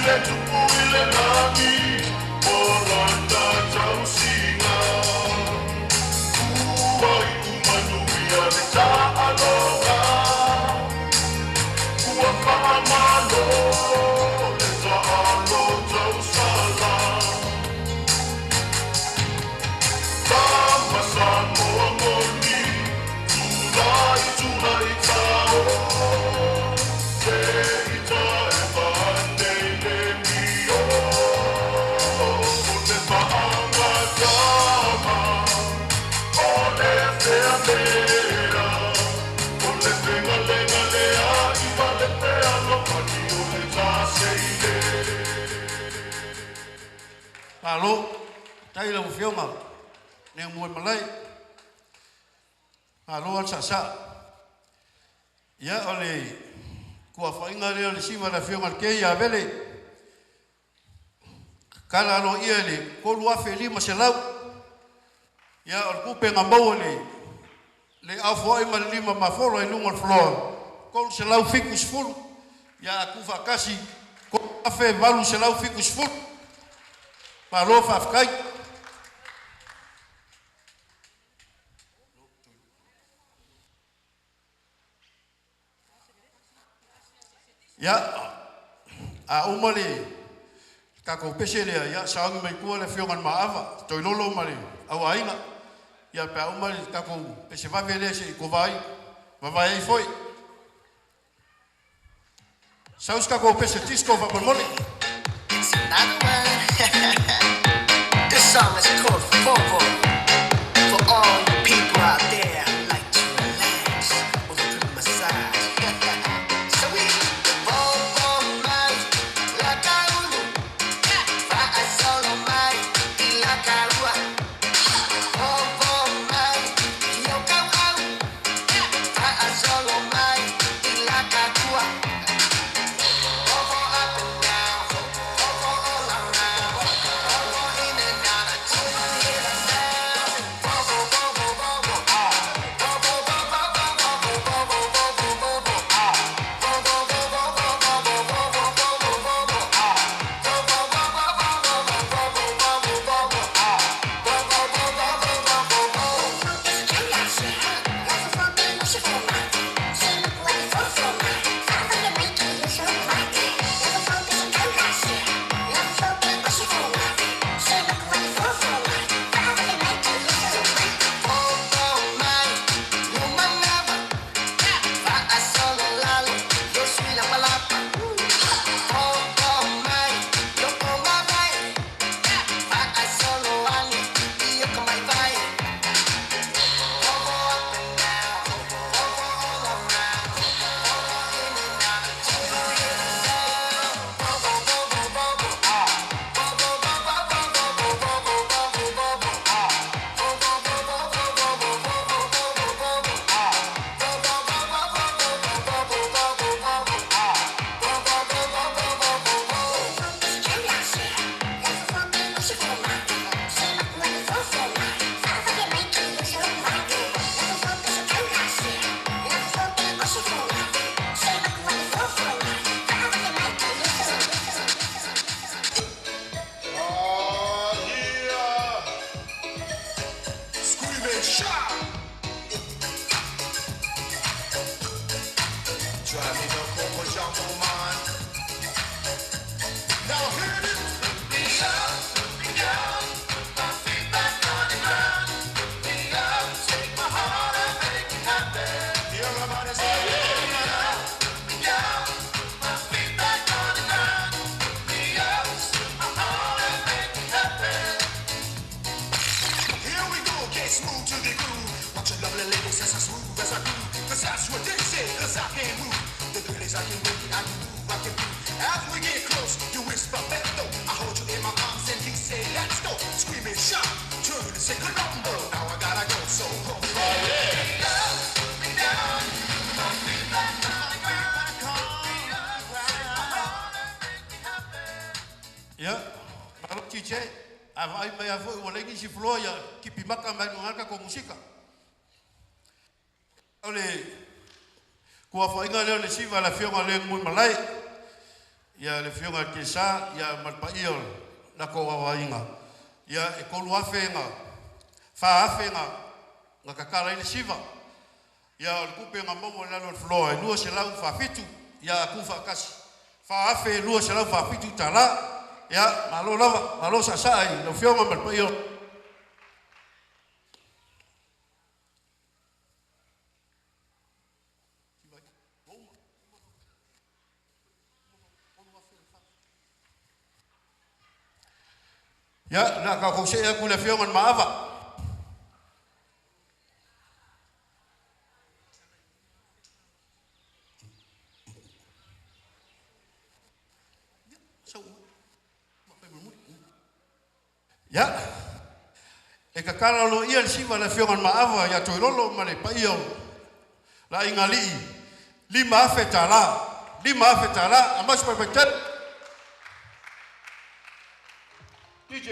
le tupu i le lagi o lana tausiga. Ua iu manuia le taaloga, ua faamalo le taalo tausala. Tama Samoa moni, tulai tulai tao, se i tae vae le mio. O le faagatama, o le feamea, o le fegalegalea i vale fealofani o le taseile. Malo, tai lau afioga le mua malai. Malo al sa sa. Ia o le kuafainga lea o le siva le afioga le kei a vele. Kala alo ia le 3500. Ia o le kupe ngā maua le le afoai ma le lima mafolo e luga o le floa. 370. Ia a kufa kasi 1870. Malo faafetai. Ia, a uma le tatou pese lea, ia saogi mai tua le afioga i le Maava, Toilolo ma le auaiga. Ia pe a uma le tatou pese vave lea se i kovai, vavae ai foi. Sau se tatou pese disco faamolemole. It's another one. This song is called Fofo. For all you people out there who like to relax with a good massage. So we Fofo mai la kaulu, fa'asolo mai i la kaua. Fofo mai i o kau au, fa'asolo mai i la kakua. Fofo up and down, fofo all around, fofo in and out until you hear the sound. Fofo, fofo, fofo, fofo, fofo, fofo, fofo, fofo, fofo, fofo, fofo, fofo, fofo, fofo, Fofo mai, lumanava, fa'asolo lalo, yo sui la palapa. Fofo mai, yo komavai, fa'asolo ane, iyo kamaivai. Fofo up and down, fofo all around, fofo in and out until you hear the sound. Fofo, fofo, fofo, fofo, fofo, fofo, fofo, fofo, fofo, fofo, fofo, fofo, fofo, fofo, Ah, yeah! Scream and shout! Drive me the Coco Jumbo man. Now hear this. Put me up, put me down, put my feet back on the ground. Put me up, take my heart and make it happy. Everybody say, put me up, put me down, put my feet back on the ground. Put me up, take my heart and make it happy. Here we go, get smooth to the groove. Watch a lovely ladies as I smooth as I groove. 'Cause that's what they say, 'cause I can't move. The girlies I can make it, I can move, I can move. As we get close, you whisper Beto. I hold you in my arms and you say, let's go. Scream and shout, turn and say Colombo. Now I gotta go, so go. Up, put me down, put my feet back on the ground. Put me up, take my heart and make me happy. Ia, malo TJ, a vaai mai a foi ua leai nisi floa ia kipi maka mai luga tatou musika. O le kuafainga lea o le siva a le afioga le Gumuimalae. Ia le Afioga i le Kesa ia ma le paia o le latou aoaiga, ia e 3,000 na 4,000 na na tatala ai le siva. Ia o le tupe na maua i lalo o le floor e 247, ia a tuufaatasi 4,247 tala. Ia malo lava, malo saasaa i lau Afioga ma le paia o Ia, o le a tatou see atu i le Afioga i le Maava. Ia, e tatala aloaia le siva a le Afioga i le Maava ia Toilolo ma le paia o le aiga alii, $5,000, $5,000, aumai se paepae tele. DJ.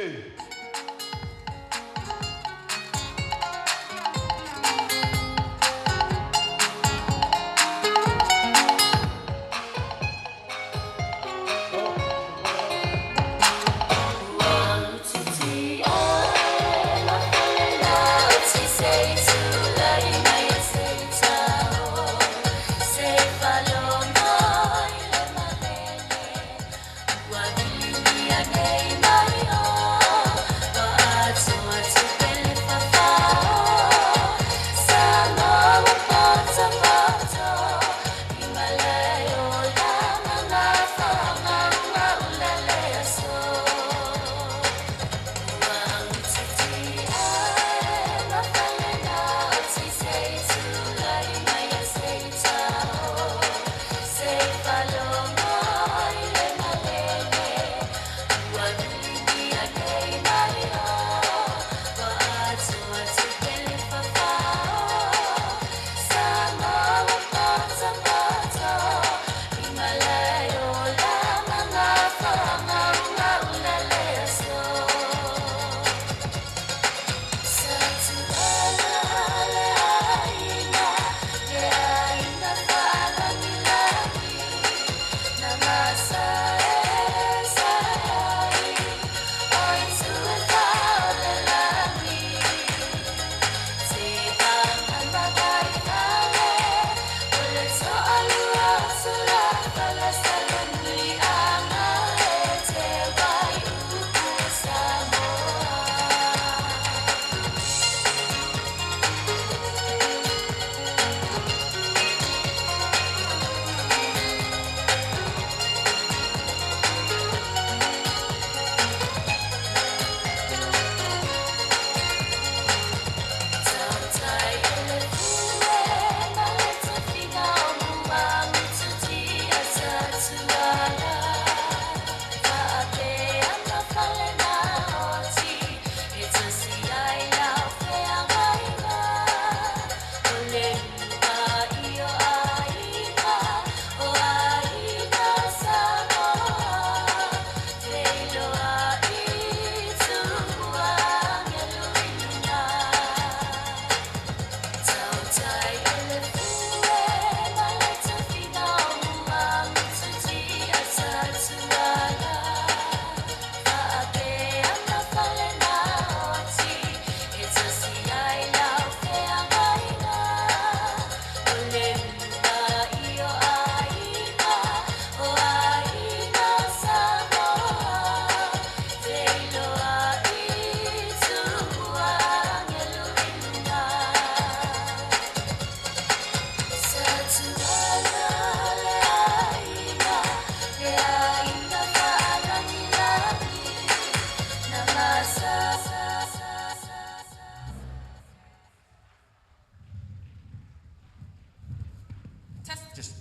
Test.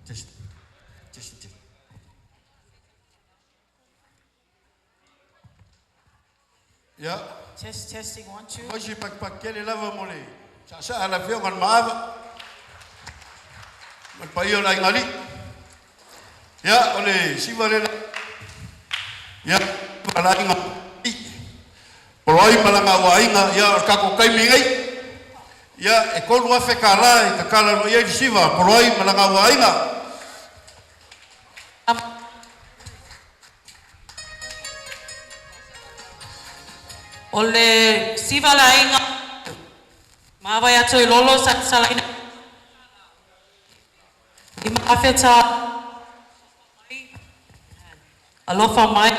Test. Test. Test. Ia. Test, testing, one, two. Fai se pakipaki tele lava mo le saasaa a le Afioga i le Maava ma le paia o le aiga alii. Ia, o le siva lea, ia, le aiga Poloai ma lana auaiga, ia, o le tatou taimi nei, ia, e 3,000 tala e tatala loa i ai le siva a Poloai ma lana auaiga. O le siva le aiga Maavae a Toilolo sa tatalaina 5,000 tala. Alofa mai.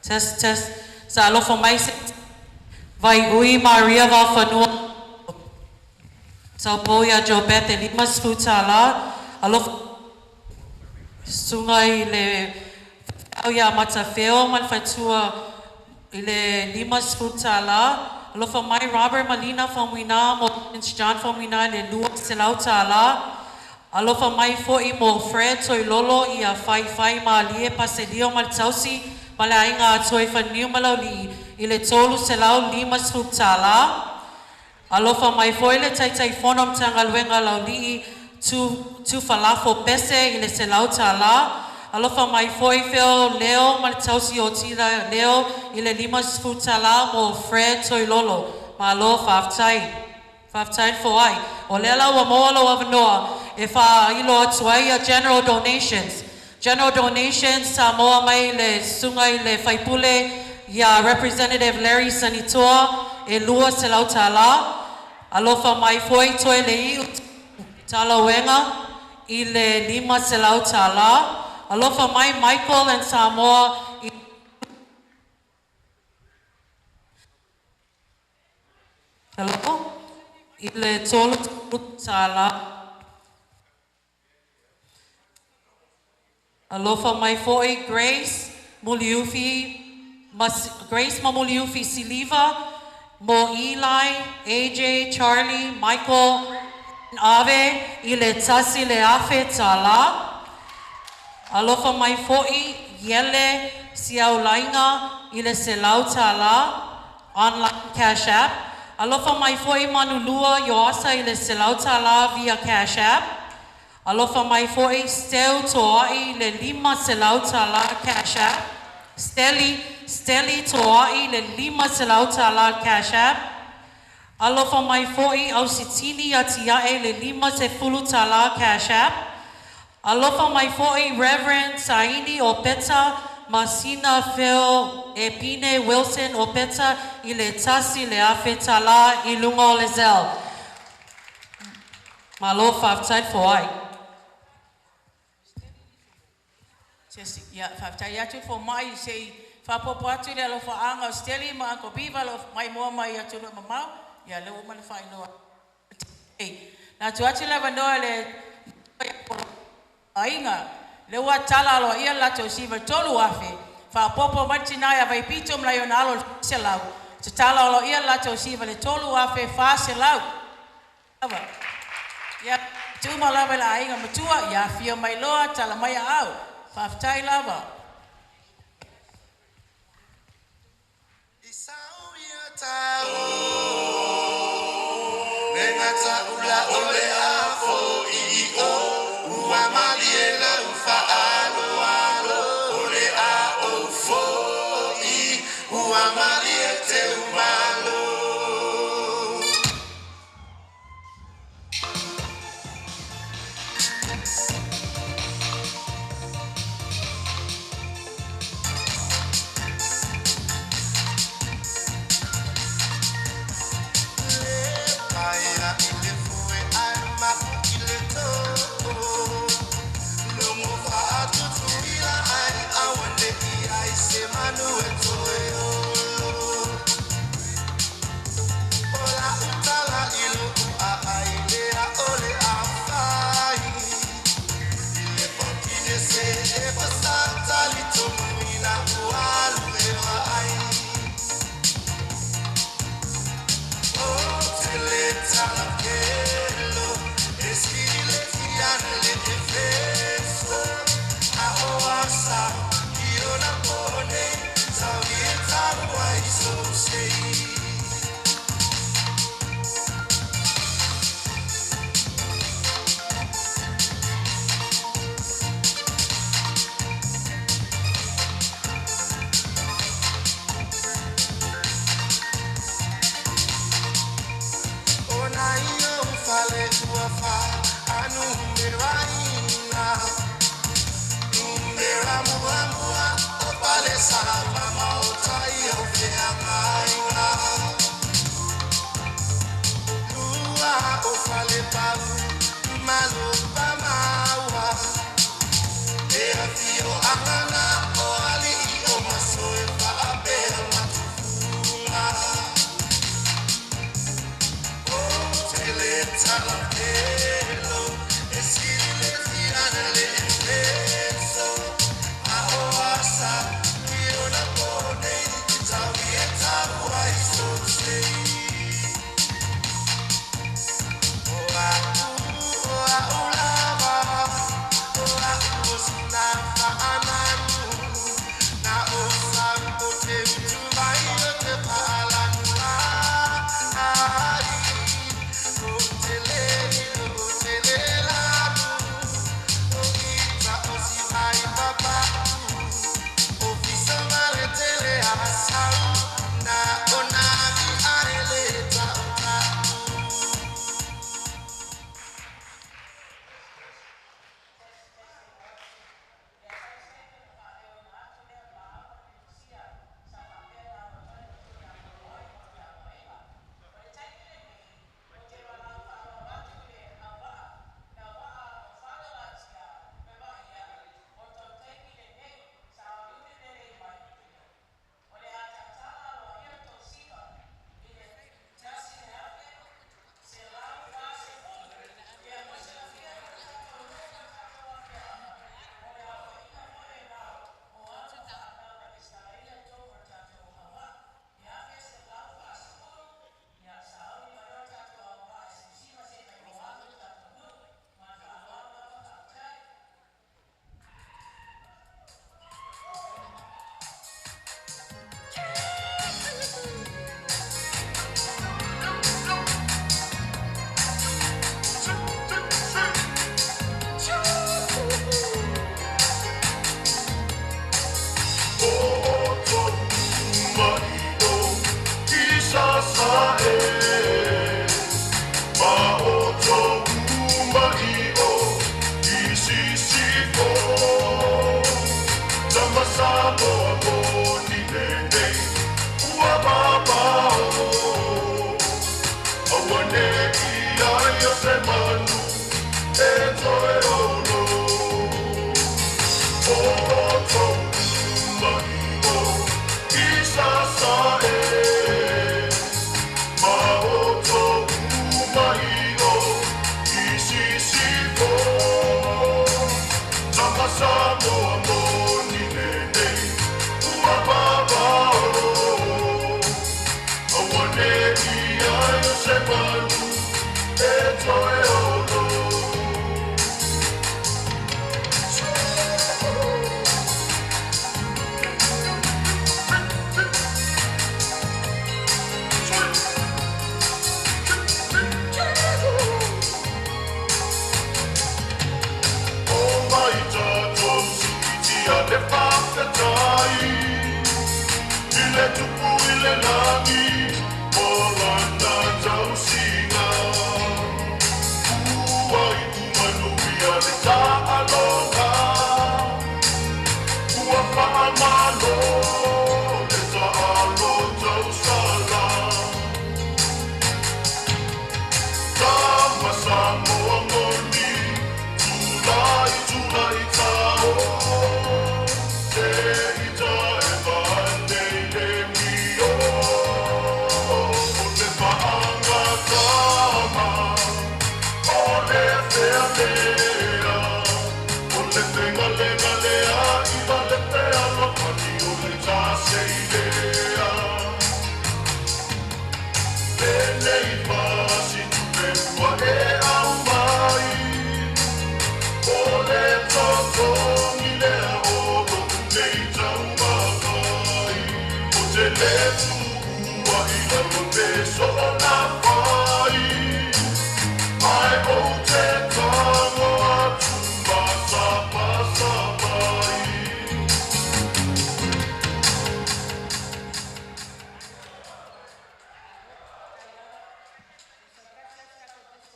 Test, test. Sa alofa mai se Vaiui Maria Vaofanua Taupou ia Joe Beth e 50 tala. Alofa susuga i le faifeau ia Matafeo ma le faletua i le 50 tala. Alofa mai Robert ma Lina Faumuina mo Prince John Faumuina i le 200 tala. Alofa mai fo'i mo Fred Toilolo ia Faifai Malie Paselio ma le tausi ma le aiga a Toefaniu ma Laulii i le 350 tala. Alofa mai foi le Taitaifono o Matagaluega Laulii Tufalafo Pese i le 100 tala. Alofa mai foi Feo Leo ma le tausi o Tila Leo i le 50 tala mo Fred Toilolo. Malo faafetai. Faafetai le foai. O lea la ua maua lou avanoa e faailo atu ai ia general donations. General donations sa maua mai le susuga i le faipule ia Representative Larry Sanitoa e 200 tala. Alofa mai foi Toe le Iu Talauega i le 500 tala. Alofa mai Michael and Samoa i Hello? I le 30 tala. Alofa mai foi Grace Muliufi Grace Mamuliufi Siliva mo Eli, AJ, Charlie, Michael, Ave i le 1,000 tala. Alofa mai foi Iele Siaulaiga i le 100 tala online Cash App. Alofa mai foi Manulua Ioasa i le 100 tala via Cash App. Alofa mai foi Steu Toa'i i le 500 tala Cash App. Steli, Steli Toa'i i le 500 tala Cash App. Alofa mai foi Ausitini Atia'e i le 50 tala Cash App. Alofa mai foi Reverend Saini Opeta Masina Phil Epine Wilson Opeta i le 1,000 tala i luga o le Zelle. Malo faafetai le foai. Se ia faafetai atu le fomai se i faaopoopo atu le alofaaga o Steli ma Uncle Biva lo mai moa mai atunuu e mamao. Ia lea ua uma ona faailoa. Na atu atu le avanoa i le aiga lea ua tala aloaia le latou siva i le 3,000 faaopoopo mai le tina ia Vaipito ma nai ona alo i le 100 tatala aloaia le latou siva i le 3,400 lava. Ia tuuma lava i le aiga matua ia afio mai loa tala mai aau. Faafetai lava.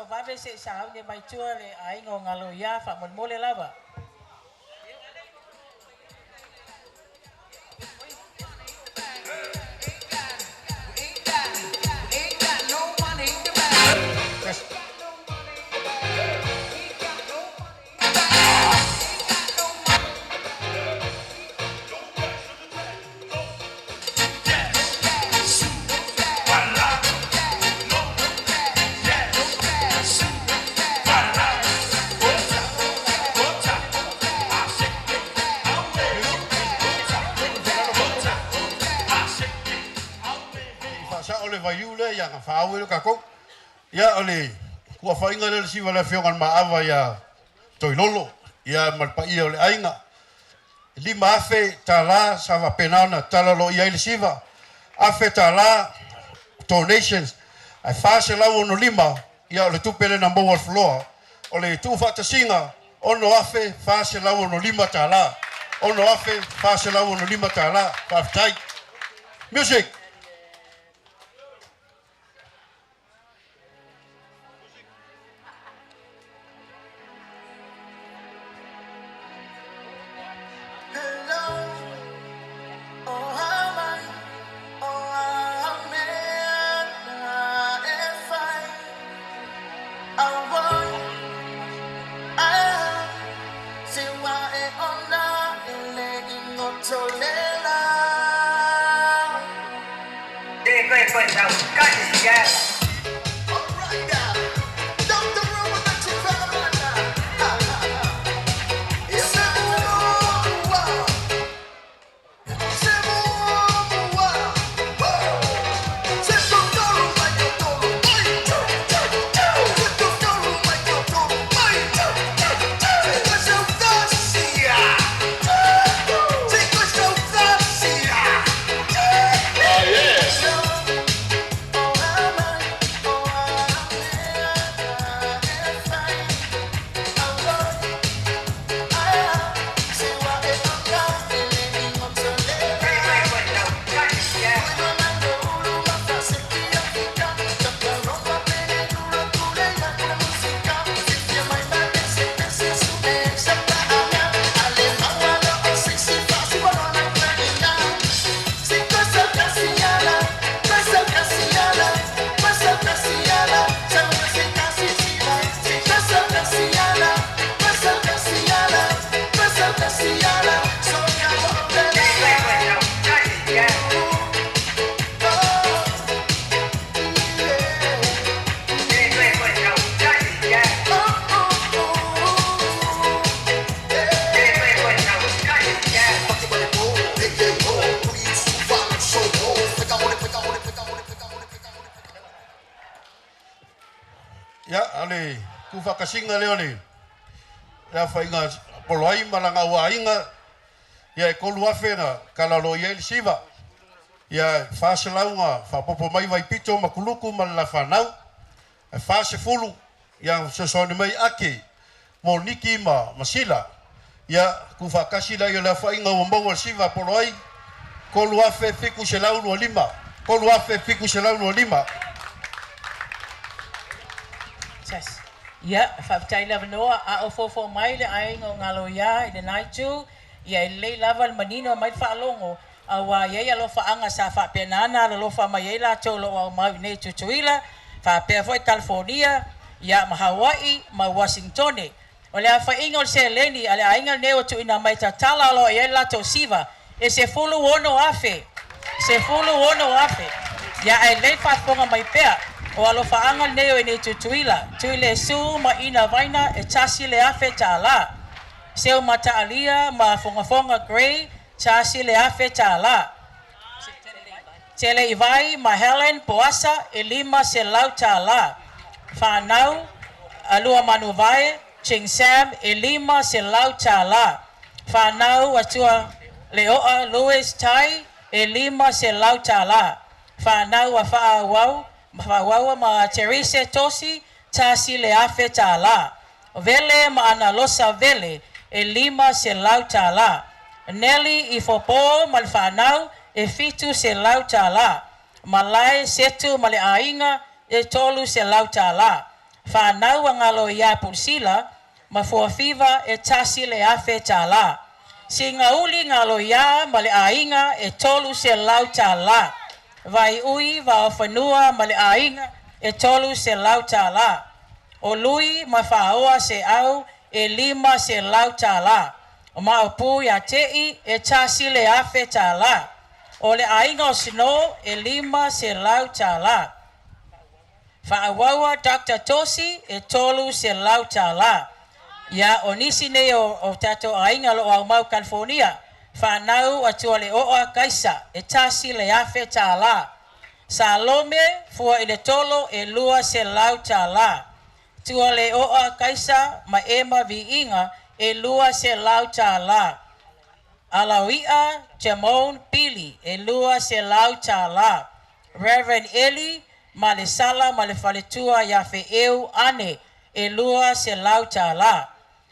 Vave se sa au mai tua le aiga o ngalo ia fa mo lava. failiu lea ia ona faaauau ai lea o tatou. Ia o le tuuafaiga lea o le siva a le Afioga i le Maava ia Toilolo ia ma le paia o le aiga. E $5,000 sa faapena ona tatala aloaia ai le siva, $1,000 donations, ae 465 ia o le tupe lea na maua e le floor. O le tuufaatasiga, $6,465. $6,465. Faafetai. Music. Ia, o le tuufaatasiga lea o le aofaiga a Poloai ma lana auaiga, ia e 3,000 na talaloa i ai le siva. Ia, e 400 na faaopoopo mai Vaipito ma Kuluku ma le la fanau. Ae 40 ia na fesoasoani mai Ake, Moniki ma Masila. Ia, tuufaatasi laia o le aofaiga ua maua e le siva a Poloai, 3,725. 3,725. Yes. Ia, faafetai le avanoa, a o foufou mai le aiga o Galoia i lena itu, ia e lelei lava le manino aumai le faalogo, auā e i ai alofaaga sa faapena ona alolofa mai ai latou o lo o aumau i inei i Tutuila, faapea foi Kalifonia, ia ma Hawaii ma Uasinitone. O le aofaiga o le seleni a le aiga lenei ua tuuina mai e tatala aloaia ai le latou siva, e 16,000. 16,000. Ia ae lelei le faafofoga mai pea, o alofaaga lenei o i inei i Tutuila, Tuilesu ma Ina Vaina e $1,000. Seumataalia ma Fogafoga Gray, $1,000. Teleivai ma Helen Poasa e $500. Fanau a Luamanuvae Ching Sam e $500. Fanau a Tualeoa Louis Tai e $500. Fanau a Faaauau ma Teresa Tosi $1,000. Vele ma Analosa Vele e $500. Nelly Ifopo ma le fanau e $700. Malae Setu ma le aiga e $300. Fanau a Galoia Pulisila ma Fuafiva e $1,000. Sigauli Galoia ma le aiga e $300. Vaiui Vaofanua ma le aiga e $300. O Lui ma Faaoa Seau e $500. O Maopu ia Te'i e $1,000. O le aiga o Snow e $500. Faaauaua Dr. Tosi e $300. Ia, o nisi nei o tatou aiga o lo o aumau i Kalifonia, fanau a Tualeoa Kaisa e $1,000. Salome fua i le tolo e $200. Tua le oa kaisa ma ema viiga e $200. Alauia Jamon Pili e $200. Reverend Eli ma le sala ma le faletua ia Feeu Ane e $200.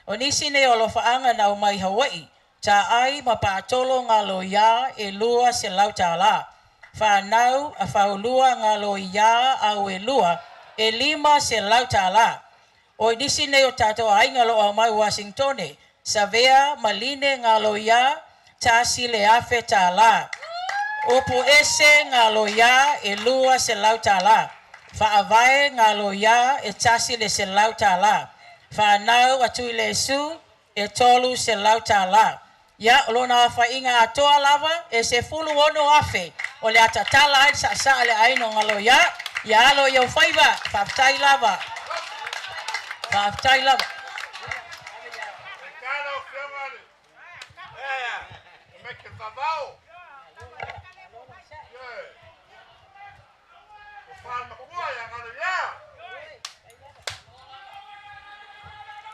O nisi nei o alofaanga na aumai Hawaii, taai ma paatolo ngalo ia e $200. Whanau a faulua ngalo ia au e lua e $500. O nisi nei o tātou aiga lo au mai Washingtone, Savea Maline ngalo ia $1,000. Opo ese ngalo ia e $200. Whaavae ngalo ia e $100. Whanau atu i le su e $300. Ia o lona whainga atoa lava e 16,000 o le atatala ai sa sa le aino ngalo ia ia alo i au faiva whaftai lava. Whaftai lava.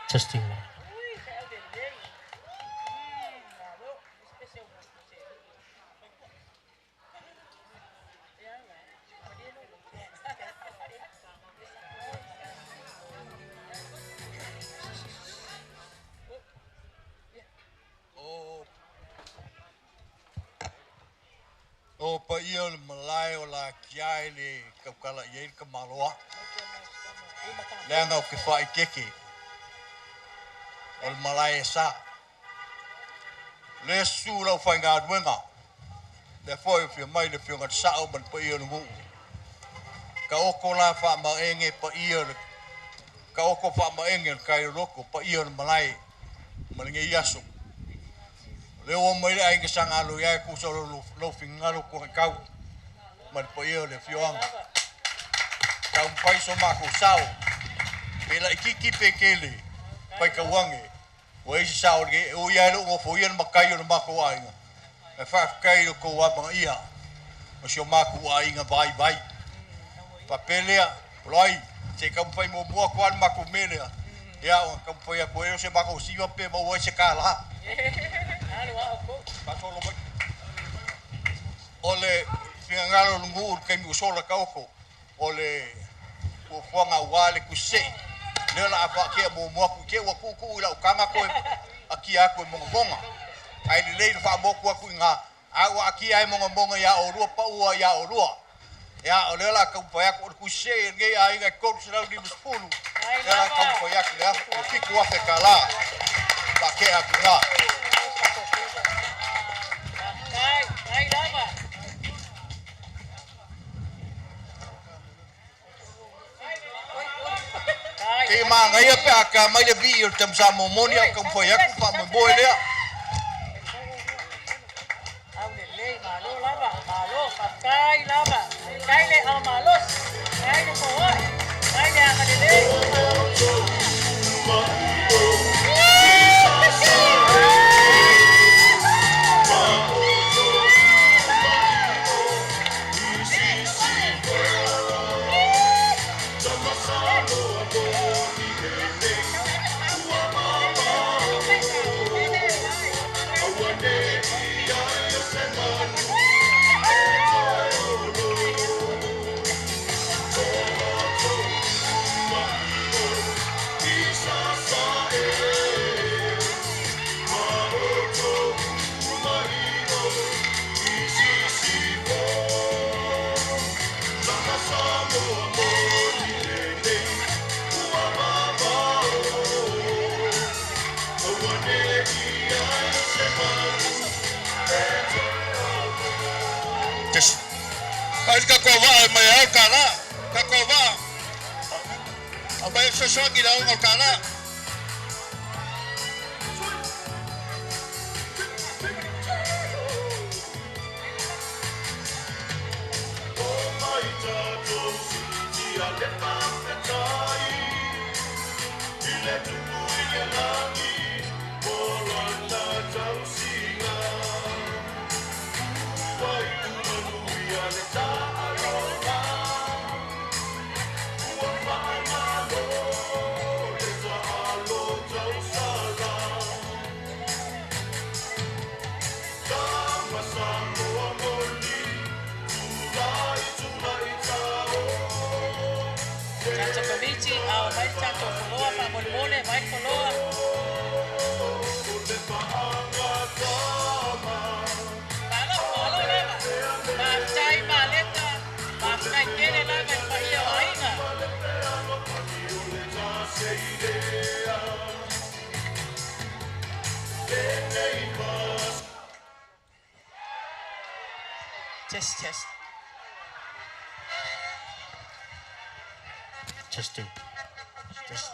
Testing one. O pa ia le malae o la kia e le kaukala i ka maloa. Leanga o ke whai keke. O le malae e sa. Le su lau whai ngā duenga. Le foi o whia mai le whia ngā sao man pa ia le nguu. Ka oko la wha maenge pa ia le ka oko wha maenge le kai loko pa ia le malae. Ma le nge iaso. Le o mai le ainga sanga lo ia ku so lo lo fingalo ko kau ma le pa ia le fioanga. Ka un pai so ma ko sao. Pe la kiki pe kele. Pai ka wange. O eisi sao le o ia lo ngo fo ia ma kai o ma ko ainga. E fa kai lo ko wa ma ia. O si o ma ku ainga vai vai. Pa pelea loi se ka pai mo mo ko al ma ko melea. Ia o ka pai ko e se ma ko si pe mo o se ka la. O le fingangalo lungu ul kai usola ka oko. O le fuafuaga ua le kusei. Lea la afaakea muamua aku ke ua kuukuu i lau kanga koe akia aku e mogamoga. Ae lelei le faamoku aku i gā. A ua akia ai mogamoga iā olua paua iā olua. Ia o lea la kaupai aku o le kusei e lenei aiga e 350. Lea la kaupai aku le afu o 7,000 kalā. Faakea aku i gā. Te maangaia pe a ka mai le vi o le tamsa momoni au ka mpoi aku pa mo moe lea. Au le lei, malo lava, malo, whaftai lava. Kai le au malos, kai le koa, kai le anga le lei. Ai ka ko va mai au ka la. Ka ko va. A mai se songi la o ka la. tatou Komiti, ao mai le tatou foloa faamolemole, mai le foloa. Malo, malo lava. Faafetai Maleta, faafetai tele lava i le paia o aiga. Test, test. Testing. Test.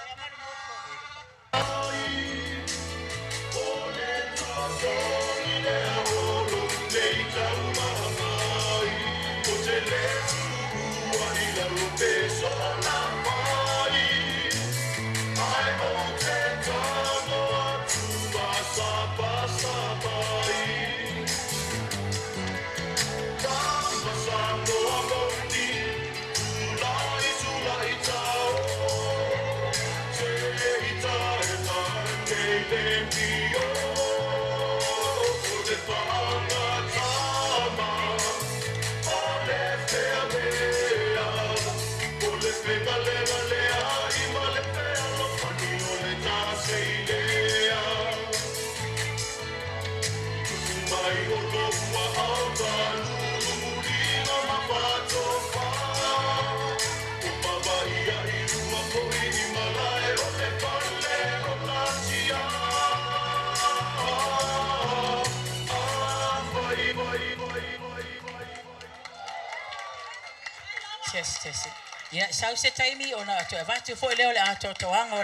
Test, test. Ia, sau se taimi ona toe avatu foi lea o le atoatoaga o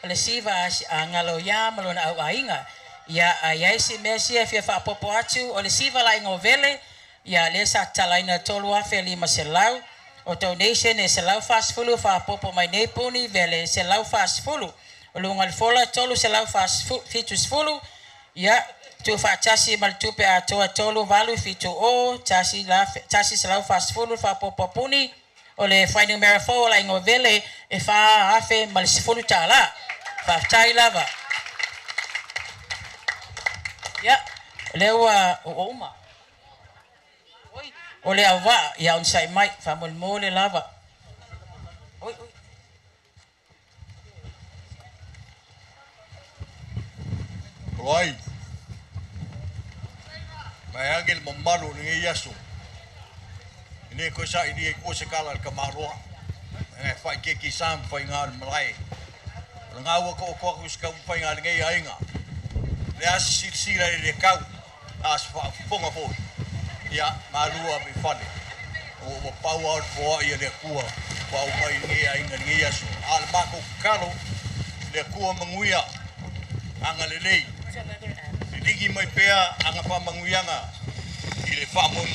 le siva a galo iā ma lona auaiga. Ia, a iai se mea sia fia faapopo atu o le siva laʻiga o vele, ia lea sa tatalaina 3,500, o donation e 140 faapopo mai nei puni vele 140, o luga o le fola 370, ia tuufaatasi ma le tupe atoa 3870 140 faapopo puni o le fuainumera fou o laʻiga o vele e $4,010. Faafetai lava. Ia, o lea ua uma. Oi, o le auvaa, ia onosai mai, faamolemole lava. Oi, oi. Oloai. Mai age le mamalu o lenei aso. E le koe sa i ko se kala le kamaloa. E whai ke ki sam whai ngā le malae. O le ngā ua ko ko aku se kau whai ngā le ngei ainga. Le as sila le kau. As wha foi. Ia, ngā lua me whale. O o pau au foa ia le kua. Wa o mai ngei ainga ngei aso. A le mako kalo. Le kua manguia. Anga le lei. Ligi mai pea anga wha manguianga. I le wha mo